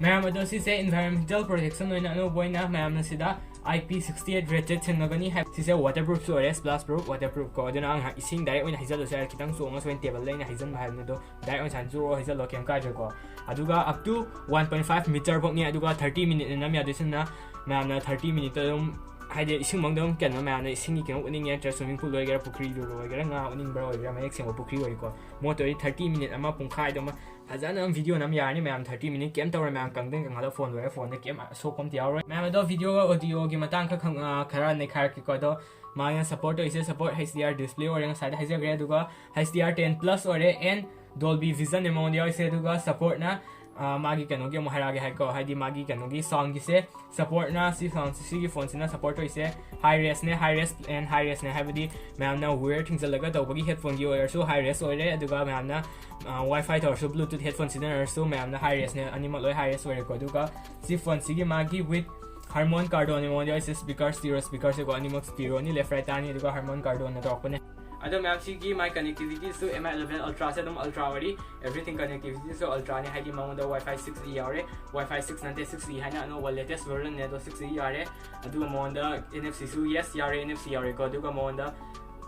ꯃꯌꯥꯝ ꯑꯗꯣ ꯁꯤꯁꯦ environmental protection ꯑꯣꯏꯅ ꯑꯅꯧꯕ ꯑꯣꯏꯅ ꯃꯌꯥꯝꯅ ꯁꯤꯗ I P sixty eight rated ꯁꯤꯟꯅꯒꯅꯤ ꯍꯥꯏ꯫ ꯁꯤꯁꯦ waterproof ꯁꯨ ꯑꯣꯏꯔꯦ, splash proof, waterproof ꯀꯣ꯫ ꯑꯗꯨꯅ ꯉꯥꯏꯍꯥꯛ ꯏꯁꯤꯡ direct ꯑꯣꯏꯅ ꯍꯩꯖꯜꯂꯁꯨ ꯌꯥꯔꯦ, ꯈꯤꯇꯪ ꯆꯣꯡꯉꯁꯨ ꯑꯩꯅ ꯇꯦꯕꯜꯗ ꯑꯩꯅ ꯍꯩꯖꯟꯕ ꯍꯥꯏꯕꯅꯤ꯫ ꯑꯗꯣ direct ꯑꯣꯏꯅ ꯁꯨꯃꯥꯏꯅ ꯆꯨꯔꯣ ꯍꯩꯖꯜꯂꯣ, ꯀꯩꯝ ꯀꯥꯏꯗ꯭ꯔꯦꯀꯣ꯫ ꯑꯗꯨꯒ up to one point five meter ꯐꯥꯎꯅꯤ, ꯑꯗꯨꯒ thirty minute ꯅꯝ ꯌꯥꯗꯣꯏꯁꯤꯅ ꯃꯌꯥꯝꯅ thirty minute ꯑꯗꯨꯝ ꯍꯥꯏꯗꯤ ꯏꯁꯤꯡ ꯃꯅꯨꯡꯗ ꯑꯗꯨꯝ ꯀꯩꯅꯣ ꯃꯌꯥꯝꯅ ꯏꯁꯤꯡꯒꯤ ꯀꯩꯅꯣ ꯎꯠꯅꯤꯡꯉꯦ ꯅꯠꯇ꯭ꯔꯒ swimming pool ꯑꯣꯏꯒꯦꯔꯥ ꯄꯨꯈ꯭ꯔꯤꯗꯨ ꯑꯣꯏꯒꯦꯔꯥ ꯉꯥ ꯎꯠꯅꯤꯡꯕ꯭ꯔꯥ ꯑꯣꯏꯒꯦꯔꯥ ꯃꯌꯦꯛ ꯁꯦꯡꯕ ꯄꯨꯈ꯭ꯔꯤ ꯑꯣꯏꯀꯣ꯫ ꯃꯣꯠꯇ ꯑꯣꯏꯔꯗꯤ thirty minute ꯑꯃ ꯄꯨꯡꯈꯥꯏꯗꯣ ꯑꯃ ꯐꯖꯅ ꯑꯗꯨꯝ video ꯅꯝ ꯌꯥꯔꯅꯤ ꯃꯌꯥꯝ꯫ Thirty minute ꯀꯩꯝ ꯇꯧꯔꯣꯏ ꯃꯌꯥꯝ, ꯀꯪꯗꯦ ꯀꯪꯍꯜꯂꯒ ꯐꯣꯟ ꯂꯣꯏꯔꯦ, ꯐꯣꯟꯗ ꯀꯩꯝ ꯑꯁꯣꯛꯄ ꯑꯝꯇ ꯌꯥꯎꯔꯣꯏ ꯃꯌꯥꯝ꯫ ꯑꯗꯣ video audio ꯒꯤ ꯃꯇꯥꯡ ꯈꯔ ꯈꯪ-, ꯑ, ꯈꯔ ꯅꯩꯈꯥꯏꯔꯛꯀꯦꯀꯣ꯫ ꯑꯗꯣ ꯃꯥꯒꯤꯅ support ꯇꯧꯔꯤꯁꯦ, support H D R display ꯑꯣꯏꯔꯦ, ꯉꯁꯥꯏꯗ ꯍꯥꯏꯖꯈ꯭ꯔꯦ꯫ ꯑꯗꯨꯒ H D R ten plus ꯑꯣꯏꯔꯦ and Dolby Vision ꯅꯦ ꯃꯉꯣꯟꯗ ꯌꯥꯎꯔꯤꯁꯦ꯫ ꯑꯗꯨꯒ support ꯅ, ꯑ, ꯃꯥꯒꯤ ꯀꯩꯅꯣꯒꯤ ꯑꯃꯨꯛ ꯍꯥꯏꯔꯛꯑꯒꯦ ꯍꯥꯏꯀꯣ, ꯍꯥꯏꯗꯤ ꯃꯥꯒꯤ ꯀꯩꯅꯣꯒꯤ sound ꯒꯤꯁꯦ, support ꯅ ꯁꯤ sound, ꯁꯤꯒꯤ ꯐꯣꯟꯁꯤꯅ support ꯇꯧꯔꯤꯁꯦ high res ꯅꯦ, high res and high res ꯅꯦ, ꯍꯥꯏꯕꯗꯤ ꯃꯌꯥꯝꯅ wire ꯊꯤꯡꯖꯤꯜꯂꯒ ꯇꯧꯕꯒꯤ headphone ꯒꯤ ꯑꯣꯏꯔꯁꯨ high res ꯑꯣꯏꯔꯦ꯫ ꯑꯗꯨꯒ ꯃꯌꯥꯝꯅ, ꯑ, Wi-Fi ꯇꯧꯔꯁꯨ, Bluetooth headphone ꯁꯤꯖꯤꯟꯅꯔꯁꯨ ꯃꯌꯥꯝꯅ high res ꯅꯦ, ꯑꯅꯤꯃꯛ ꯂꯣꯏ high res ꯑꯣꯏꯔꯦꯀꯣ꯫ ꯑꯗꯨꯒ ꯁꯤ ꯐꯣꯟꯁꯤꯒꯤ ꯃꯥꯒꯤ with Harman Kardon ꯅꯦ ꯃꯉꯣꯟꯗ ꯌꯥꯎꯔꯤꯁꯦ, speaker, stereo speaker ꯁꯦꯀꯣ, ꯑꯅꯤꯃꯛ stereo ꯅꯤ, left right ꯇꯥꯅꯤ꯫ ꯑꯗꯨꯒ Harman Kardon ꯅ ꯇꯧꯔꯛꯄꯅꯦ꯫ ꯑꯗꯣ ꯃꯌꯥꯝ ꯁꯤꯒꯤ ꯃꯥꯏ connectivity ꯁꯨ M I eleven Ultra ꯁꯦ ꯑꯗꯨꯝ Ultra ꯑꯣꯏꯔꯤ, everything connectivity ꯁꯨ Ultra ꯅꯤ, ꯍꯥꯏꯗꯤ ꯃꯉꯣꯟꯗ Wi-Fi six E ꯌꯥꯎꯔꯦ, Wi-Fi six ꯅꯠꯇꯦ, six E ꯍꯥꯏꯅ ꯑꯅꯧꯕ latest version ꯅꯦ, ꯑꯗꯣ six E ꯌꯥꯔꯦ꯫ ꯑꯗꯨꯒ ꯃꯉꯣꯟꯗ N F C ꯁꯨ yes ꯌꯥꯎꯔꯦ, N F C ꯌꯥꯎꯔꯦꯀꯣ꯫ ꯑꯗꯨꯒ ꯃꯉꯣꯟꯗ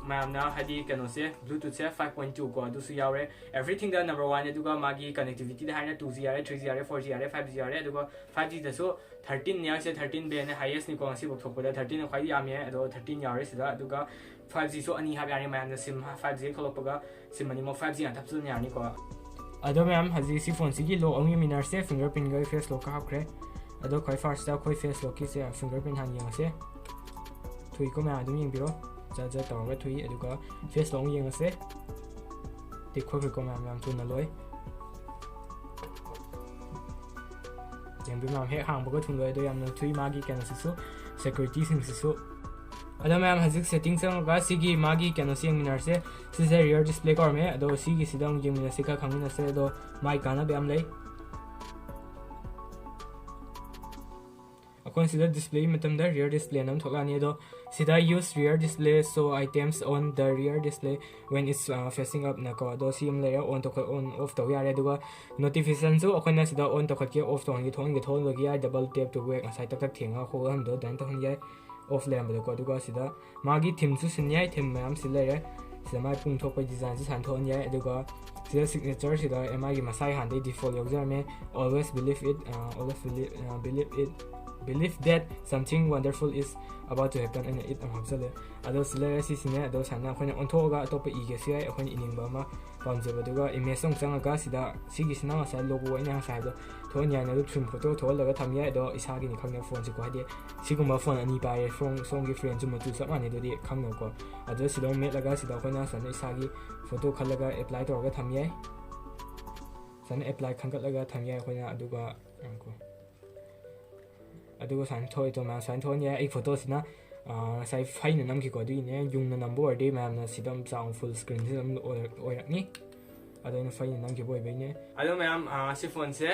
ꯃꯌꯥꯝꯅ ꯍꯥꯏꯗꯤ ꯀꯩꯅꯣꯁꯦ, Bluetooth ꯁꯦ five point two ꯀꯣ, ꯑꯗꯨꯁꯨ ꯌꯥꯎꯔꯦ꯫ Everything ꯗ number one ꯅꯦ꯫ ꯑꯗꯨꯒ ꯃꯥꯒꯤ connectivity ꯗ ꯍꯥꯏꯔꯒꯅ two G ꯌꯥꯔꯦ, three G ꯌꯥꯔꯦ, four G ꯌꯥꯔꯦ, five G ꯌꯥꯔꯦ꯫ ꯑꯗꯨꯒ five G ꯗꯁꯨ thirteen ꯅꯦ ꯌꯥꯎꯔꯤꯁꯦ, thirteen band ꯅꯦ highest ꯅꯤꯀꯣ, ꯉꯁꯤꯐꯥꯎ ꯊꯣꯛꯄꯗ thirteen ꯅ ꯈ꯭ꯋꯥꯏ ꯌꯥꯝꯃꯦ꯫ ꯑꯗꯣ thirteen ꯌꯥꯎꯔꯦ ꯁꯤꯗ꯫ ꯑꯗꯨꯒ five G ꯁꯨ ꯑꯅꯤ ꯍꯥꯞ ꯌꯥꯔꯦ ꯃꯌꯥꯝꯅ, sim five G ꯊꯣꯛꯂꯛꯄꯒ sim ꯑꯅꯤꯃꯛ five G ꯉꯥꯛꯇ ꯍꯥꯞꯆꯤꯟ ꯌꯥꯔꯅꯤꯀꯣ꯫ ꯑꯗꯣ ꯃꯌꯥꯝ ꯍꯧꯖꯤꯛ ꯁꯤ ꯐꯣꯟꯁꯤꯒꯤ lock ꯑꯃꯨꯛ ꯌꯦꯡꯃꯤꯟꯅꯔꯁꯦ, fingerprint ꯀ face lock ꯀ ꯍꯥꯞꯈ꯭ꯔꯦ꯫ ꯑꯗꯣ ꯈ꯭ꯋꯥꯏ first ꯇ ꯑꯩꯈꯣꯏ face lock ꯀꯤꯁꯦ fingerprint ꯍꯥꯟꯅ ꯌꯦꯡꯉꯁꯦ꯫ ꯊꯨꯏꯀꯣ ꯃꯌꯥꯝ ꯑꯗꯨꯝ ꯌꯦꯡꯕꯤꯔꯣ, ꯖꯠ ꯖꯠ ꯇꯧꯔꯒ ꯊꯨꯏ꯫ ꯑꯗꯨꯒ face lock ꯑꯃꯨꯛ ꯌꯦꯡꯉꯁꯦ꯫ ꯇꯤꯛ ꯈꯣꯠꯈ꯭ꯔꯦꯀꯣ ꯃꯌꯥꯝ, ꯌꯥꯝ ꯊꯨꯅ ꯂꯣꯏ꯫ ꯌꯦꯡꯕꯤꯌꯨ ꯃꯌꯥꯝ, ꯍꯦꯛ ꯍꯥꯡꯕꯒ ꯊꯨꯡꯂꯣꯏ꯫ ꯑꯗꯣ ꯌꯥꯝꯅ ꯊꯨꯏ ꯃꯥꯒꯤ ꯀꯩꯅꯣꯁꯤꯁꯨ, ꯁꯦꯀ꯭ꯌꯨꯔꯤꯇꯤꯁꯤꯡꯁꯤꯁꯨ꯫ ꯑꯗꯣ ꯃꯌꯥꯝ, ꯍꯧꯖꯤꯛ ꯁꯦꯇꯤꯡ ꯆꯪꯉꯒ ꯁꯤꯒꯤ ꯃꯥꯒꯤ ꯀꯩꯅꯣꯁꯤ ꯌꯦꯡꯃꯤꯟꯅꯔꯁꯦ꯫ ꯁꯤꯁꯦ rear display ꯀꯧꯔꯝꯃꯦ꯫ ꯑꯗꯣ ꯁꯤꯒꯤꯁꯤꯗ ꯑꯃꯨꯛ ꯌꯦꯡꯃꯤꯟꯅꯁꯤ, ꯈꯔ ꯈꯪꯃꯤꯟꯅꯁꯦ꯫ ꯑꯗꯣ ꯃꯥꯒꯤ ꯀꯥꯟꯅꯕ ꯌꯥꯝ ꯂꯩ꯫ ꯑꯩꯈꯣꯏꯅ ꯁꯤꯗ ꯗꯤꯁꯄ꯭ꯂꯦꯒꯤ ꯃꯇꯝꯗ rear display ꯑꯃ ꯊꯣꯛꯂꯛꯑꯅꯤ꯫ ꯑꯗꯣ ꯁꯤꯗ "Use rear display, show items on the rear display when it's, uh, facing up" ꯅꯀꯣ꯫ ꯑꯗꯣ ꯁꯤ ꯑꯃ ꯂꯩꯔꯦ, on ꯇꯧꯈꯠ, on off ꯇꯧ ꯌꯥꯔꯦ꯫ ꯑꯗꯨꯒ ꯅꯣꯇꯤꯐꯤꯀꯦꯁꯟꯁꯨ ꯑꯩꯈꯣꯏꯅ ꯁꯤꯗ on ꯇꯧꯈꯠꯀꯦ, off ꯇꯧꯍꯟꯒꯦ, ꯊꯣꯛꯍꯟꯒꯦ, ꯊꯣꯛꯍꯟꯕꯒꯤ ꯌꯥꯏ꯫ Double tap to wake, ꯉꯁꯥꯏ ꯇꯛ ꯇꯛ ꯊꯦꯡꯉꯒ ꯈꯣꯠꯍꯟꯕꯗꯣ ꯑꯗꯨꯃꯥꯏꯅ ꯇꯧꯍꯟ ꯌꯥꯏ, off ꯂꯩꯔꯝꯕꯗꯣ꯫ ꯑꯗꯨꯒ ꯁꯤꯗ ꯃꯥꯒꯤ ꯊꯤꯝꯁꯨ ꯁꯤꯟ ꯌꯥꯏ, ꯊꯤꯝ ꯃꯌꯥꯝ ꯁꯤ ꯂꯩꯔꯦ꯫ ꯁꯤꯗ ꯃꯥꯒꯤ ꯄꯨꯡ ꯊꯣꯛꯄꯒꯤ ꯗꯤꯖꯥꯏꯟꯁꯨ ꯁꯨꯃꯥꯏꯅ ꯊꯣꯛꯍꯟ ꯌꯥꯏ꯫ ꯑꯗꯨꯒ ꯁꯤꯗ ꯁꯤꯒꯅꯦꯆꯔꯁꯤꯗ ꯑꯦꯝ ꯑꯥꯏꯒꯤ ꯃꯁꯥꯒꯤ ꯍꯥꯟꯅꯗꯩ default ꯌꯥꯎꯖꯔꯝꯃꯦ꯫ "Always believe it, uh, always believe, uh, believe it, believe that something wonderful is about to happen" ꯑꯩꯅ "it" ꯑꯃ ꯍꯥꯞꯆꯜꯂꯦ꯫ ꯑꯗꯣ ꯁꯤ ꯂꯩꯔꯦ, ꯁꯤꯁꯤꯅꯦ꯫ ꯑꯗꯣ ꯁꯨꯃꯥꯏꯅ ꯑꯩꯈꯣꯏꯅ ꯑꯣꯟꯊꯣꯛꯑꯒ ꯑꯇꯣꯞꯄ ꯏꯒꯦꯁꯨ ꯌꯥꯏ, ꯑꯩꯈꯣꯏꯅ ꯏꯅꯤꯡꯕ ꯑꯃ ꯄꯥꯝꯖꯕ꯫ ꯑꯗꯨꯒ ꯏꯃꯦꯖꯇ ꯑꯃꯨꯛ ꯆꯪꯉꯒ ꯁꯤꯗ ꯁꯤꯒꯤꯁꯤꯅ ꯉꯁꯥꯏ ꯂꯣꯒꯣ ꯑꯩꯅ ꯉꯁꯥꯏ ꯍꯥꯏꯕꯗꯣ ꯊꯣꯛꯍꯟ ꯌꯥꯏꯅ, ꯑꯗꯨ ꯊꯤꯝ ꯐꯣꯇꯣ ꯊꯣꯛꯍꯜꯂꯒ ꯊꯝ ꯌꯥꯏ꯫ ꯑꯗꯣ ꯏꯁꯥꯒꯤꯅꯤ ꯈꯪꯅ ꯐꯣꯟꯁꯤꯀꯣ, ꯍꯥꯏꯗꯤ ꯁꯤꯒꯨꯝꯕ ꯐꯣꯟ ꯑꯅꯤ ꯄꯥꯏꯔꯦ, ꯁꯣꯝ, ꯁꯣꯝꯒꯤ ꯐ꯭ꯔꯦꯟꯁꯨ ꯃꯆꯨ ꯆꯞ ꯃꯥꯟꯅꯩ, ꯑꯗꯨꯗꯤ ꯈꯪꯅꯕꯀꯣ꯫ ꯑꯗꯨꯗ ꯁꯤꯗ ꯑꯃꯨꯛ ꯃꯦꯠꯂꯒ ꯁꯤꯗ ꯑꯩꯈꯣꯏꯅ ꯁꯨꯃꯥꯏꯅ ꯏꯁꯥꯒꯤ ꯐꯣꯇꯣ ꯈꯜꯂꯒ ꯑꯦꯄ꯭ꯂꯥꯏ ꯇꯧꯔꯒ ꯊꯝ ꯌꯥꯏ꯫ ꯁꯨꯃꯥꯏꯅ ꯑꯦꯄ꯭ꯂꯥꯏ ꯈꯟꯒꯠꯂꯒ ꯊꯝ ꯌꯥꯏ ꯑꯩꯈꯣꯏꯅ꯫ ꯑꯗꯨꯒ, ꯉꯥꯏꯈꯣ꯫ ꯑꯗꯨꯒ ꯁꯨꯃꯥꯏꯅ ꯊꯣꯛꯏꯗꯣ ꯃꯌꯥꯝ, ꯁꯨꯃꯥꯏꯅ ꯊꯣꯛꯍꯟ ꯌꯥꯏ꯫ ꯑꯩ ꯐꯣꯇꯣꯁꯤꯅ, ꯑ, ꯉꯁꯥꯏ ꯐꯩꯅ ꯅꯝꯈꯤꯀꯣ, ꯑꯗꯨꯒꯤꯅꯦ꯫ ꯌꯨꯡꯅ ꯅꯝꯕ ꯑꯣꯏꯔꯗꯤ ꯃꯌꯥꯝꯅ ꯁꯤꯗ ꯑꯗꯨꯝ ꯆꯥꯎꯅ ꯐꯨꯜ ꯁ꯭ꯀ꯭ꯔꯤꯟꯁꯤꯗ ꯑꯗꯨꯝ ꯑꯣꯏꯔꯛ-, ꯑꯣꯏꯔꯛꯅꯤ꯫ ꯑꯗꯣ ꯑꯩꯅ ꯐꯩꯅ ꯅꯝꯈꯤꯕ ꯑꯣꯏꯕꯩꯅꯦ꯫ ꯑꯗꯣ ꯃꯌꯥꯝ, ꯑ, ꯁꯤ ꯐꯣꯟꯁꯦ,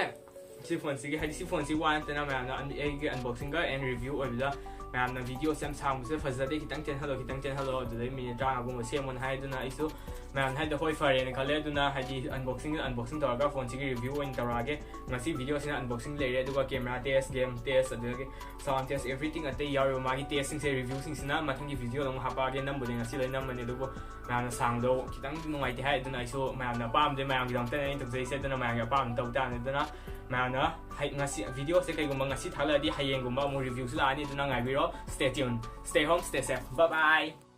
ꯁꯤ ꯐꯣꯟꯁꯤꯒꯤ, ꯍꯥꯏꯗꯤ ꯁꯤ ꯐꯣꯟꯁꯤ ꯋꯥ ꯅꯠꯇꯅ ꯃꯌꯥꯝꯅ ꯑꯟ-, ꯑꯩꯒꯤ unboxing-ꯒ and review ꯑꯣꯏꯕꯗ ꯃꯌꯥꯝꯅ video-ꯁꯦ ꯌꯥꯝ ꯁꯥꯡꯕꯁꯦ ꯐꯖꯗꯦ, ꯈꯤꯇꯪ ꯇꯦꯟꯍꯜꯂꯣ, ꯈꯤꯇꯪ ꯇꯦꯟꯍꯜꯂꯣ, ꯑꯗꯨꯗꯩ ꯃꯤꯅꯤꯠ ꯇꯔꯥꯃꯉꯥꯒꯨꯝꯕ ꯁꯦꯝꯃꯣꯅ ꯍꯥꯏꯗꯨꯅ ꯑꯩꯁꯨ ꯃꯌꯥꯝꯅ ꯍꯥꯏꯗ ꯍꯣꯏ ꯐꯔꯦꯅ ꯈꯜꯂꯦ꯫ ꯑꯗꯨꯅ ꯍꯥꯏꯗꯤ unboxing, unboxing ꯇꯧꯔꯒ ꯐꯣꯟꯁꯤꯒꯤ review ꯑꯣꯏꯅ ꯇꯧꯔꯛꯑꯒꯦ꯫ ꯉꯁꯤ video-ꯁꯤꯅ unboxing ꯂꯩꯔꯦ, ꯑꯗꯨꯒ camera test, game test, ꯑꯗꯨꯗꯒꯤ sound test, everything ꯑꯇꯩ ꯌꯥꯎꯔꯤꯕ ꯃꯥꯒꯤ test-ꯁꯤꯡꯁꯦ, review-ꯁꯤꯡꯁꯤꯅ ꯃꯊꯪꯒꯤ video-ꯗ ꯑꯃꯨꯛ ꯍꯥꯞꯄꯛꯑꯒꯦ꯫ ꯅꯝꯕꯨꯗꯤ ꯉꯁꯤ ꯂꯣꯏ ꯅꯝꯃꯅꯤ, ꯑꯗꯨꯕꯨ ꯃꯌꯥꯝꯅ ꯁꯥꯡꯕꯗꯣ ꯈꯤꯇꯪ ꯅꯨꯡꯉꯥꯏꯇꯦ ꯍꯥꯏ꯫ ꯑꯗꯨꯅ ꯑꯩꯁꯨ ꯃꯌꯥꯝꯅ ꯑꯄꯥꯝꯕꯗꯤ ꯃꯌꯥꯝꯒꯤꯗꯃꯛꯇꯅꯦ ꯑꯩꯅ ꯇꯧꯖꯩꯁꯦ꯫ ꯑꯗꯨꯅ ꯃꯌꯥꯝꯒꯤ ꯑꯄꯥꯝꯕ ꯇꯧ ꯇꯥꯕꯅꯤ꯫ ꯑꯗꯨꯅ ꯃꯌꯥꯝꯅ ꯍꯥꯏ-, ꯉꯁꯤ video-ꯁꯦ ꯀꯩꯒꯨꯝꯕ ꯉꯁꯤ ꯊꯥꯒꯠꯂꯛꯑꯗꯤ ꯍꯌꯦꯡꯒꯨꯝꯕ ꯑꯃꯨꯛ review-ꯁꯨ ꯂꯥꯛꯑꯅꯤ꯫ ꯑꯗꯨꯅ ꯉꯥꯏꯕꯤꯔꯣ꯫ Stay tuned, stay home, stay safe, bye bye꯫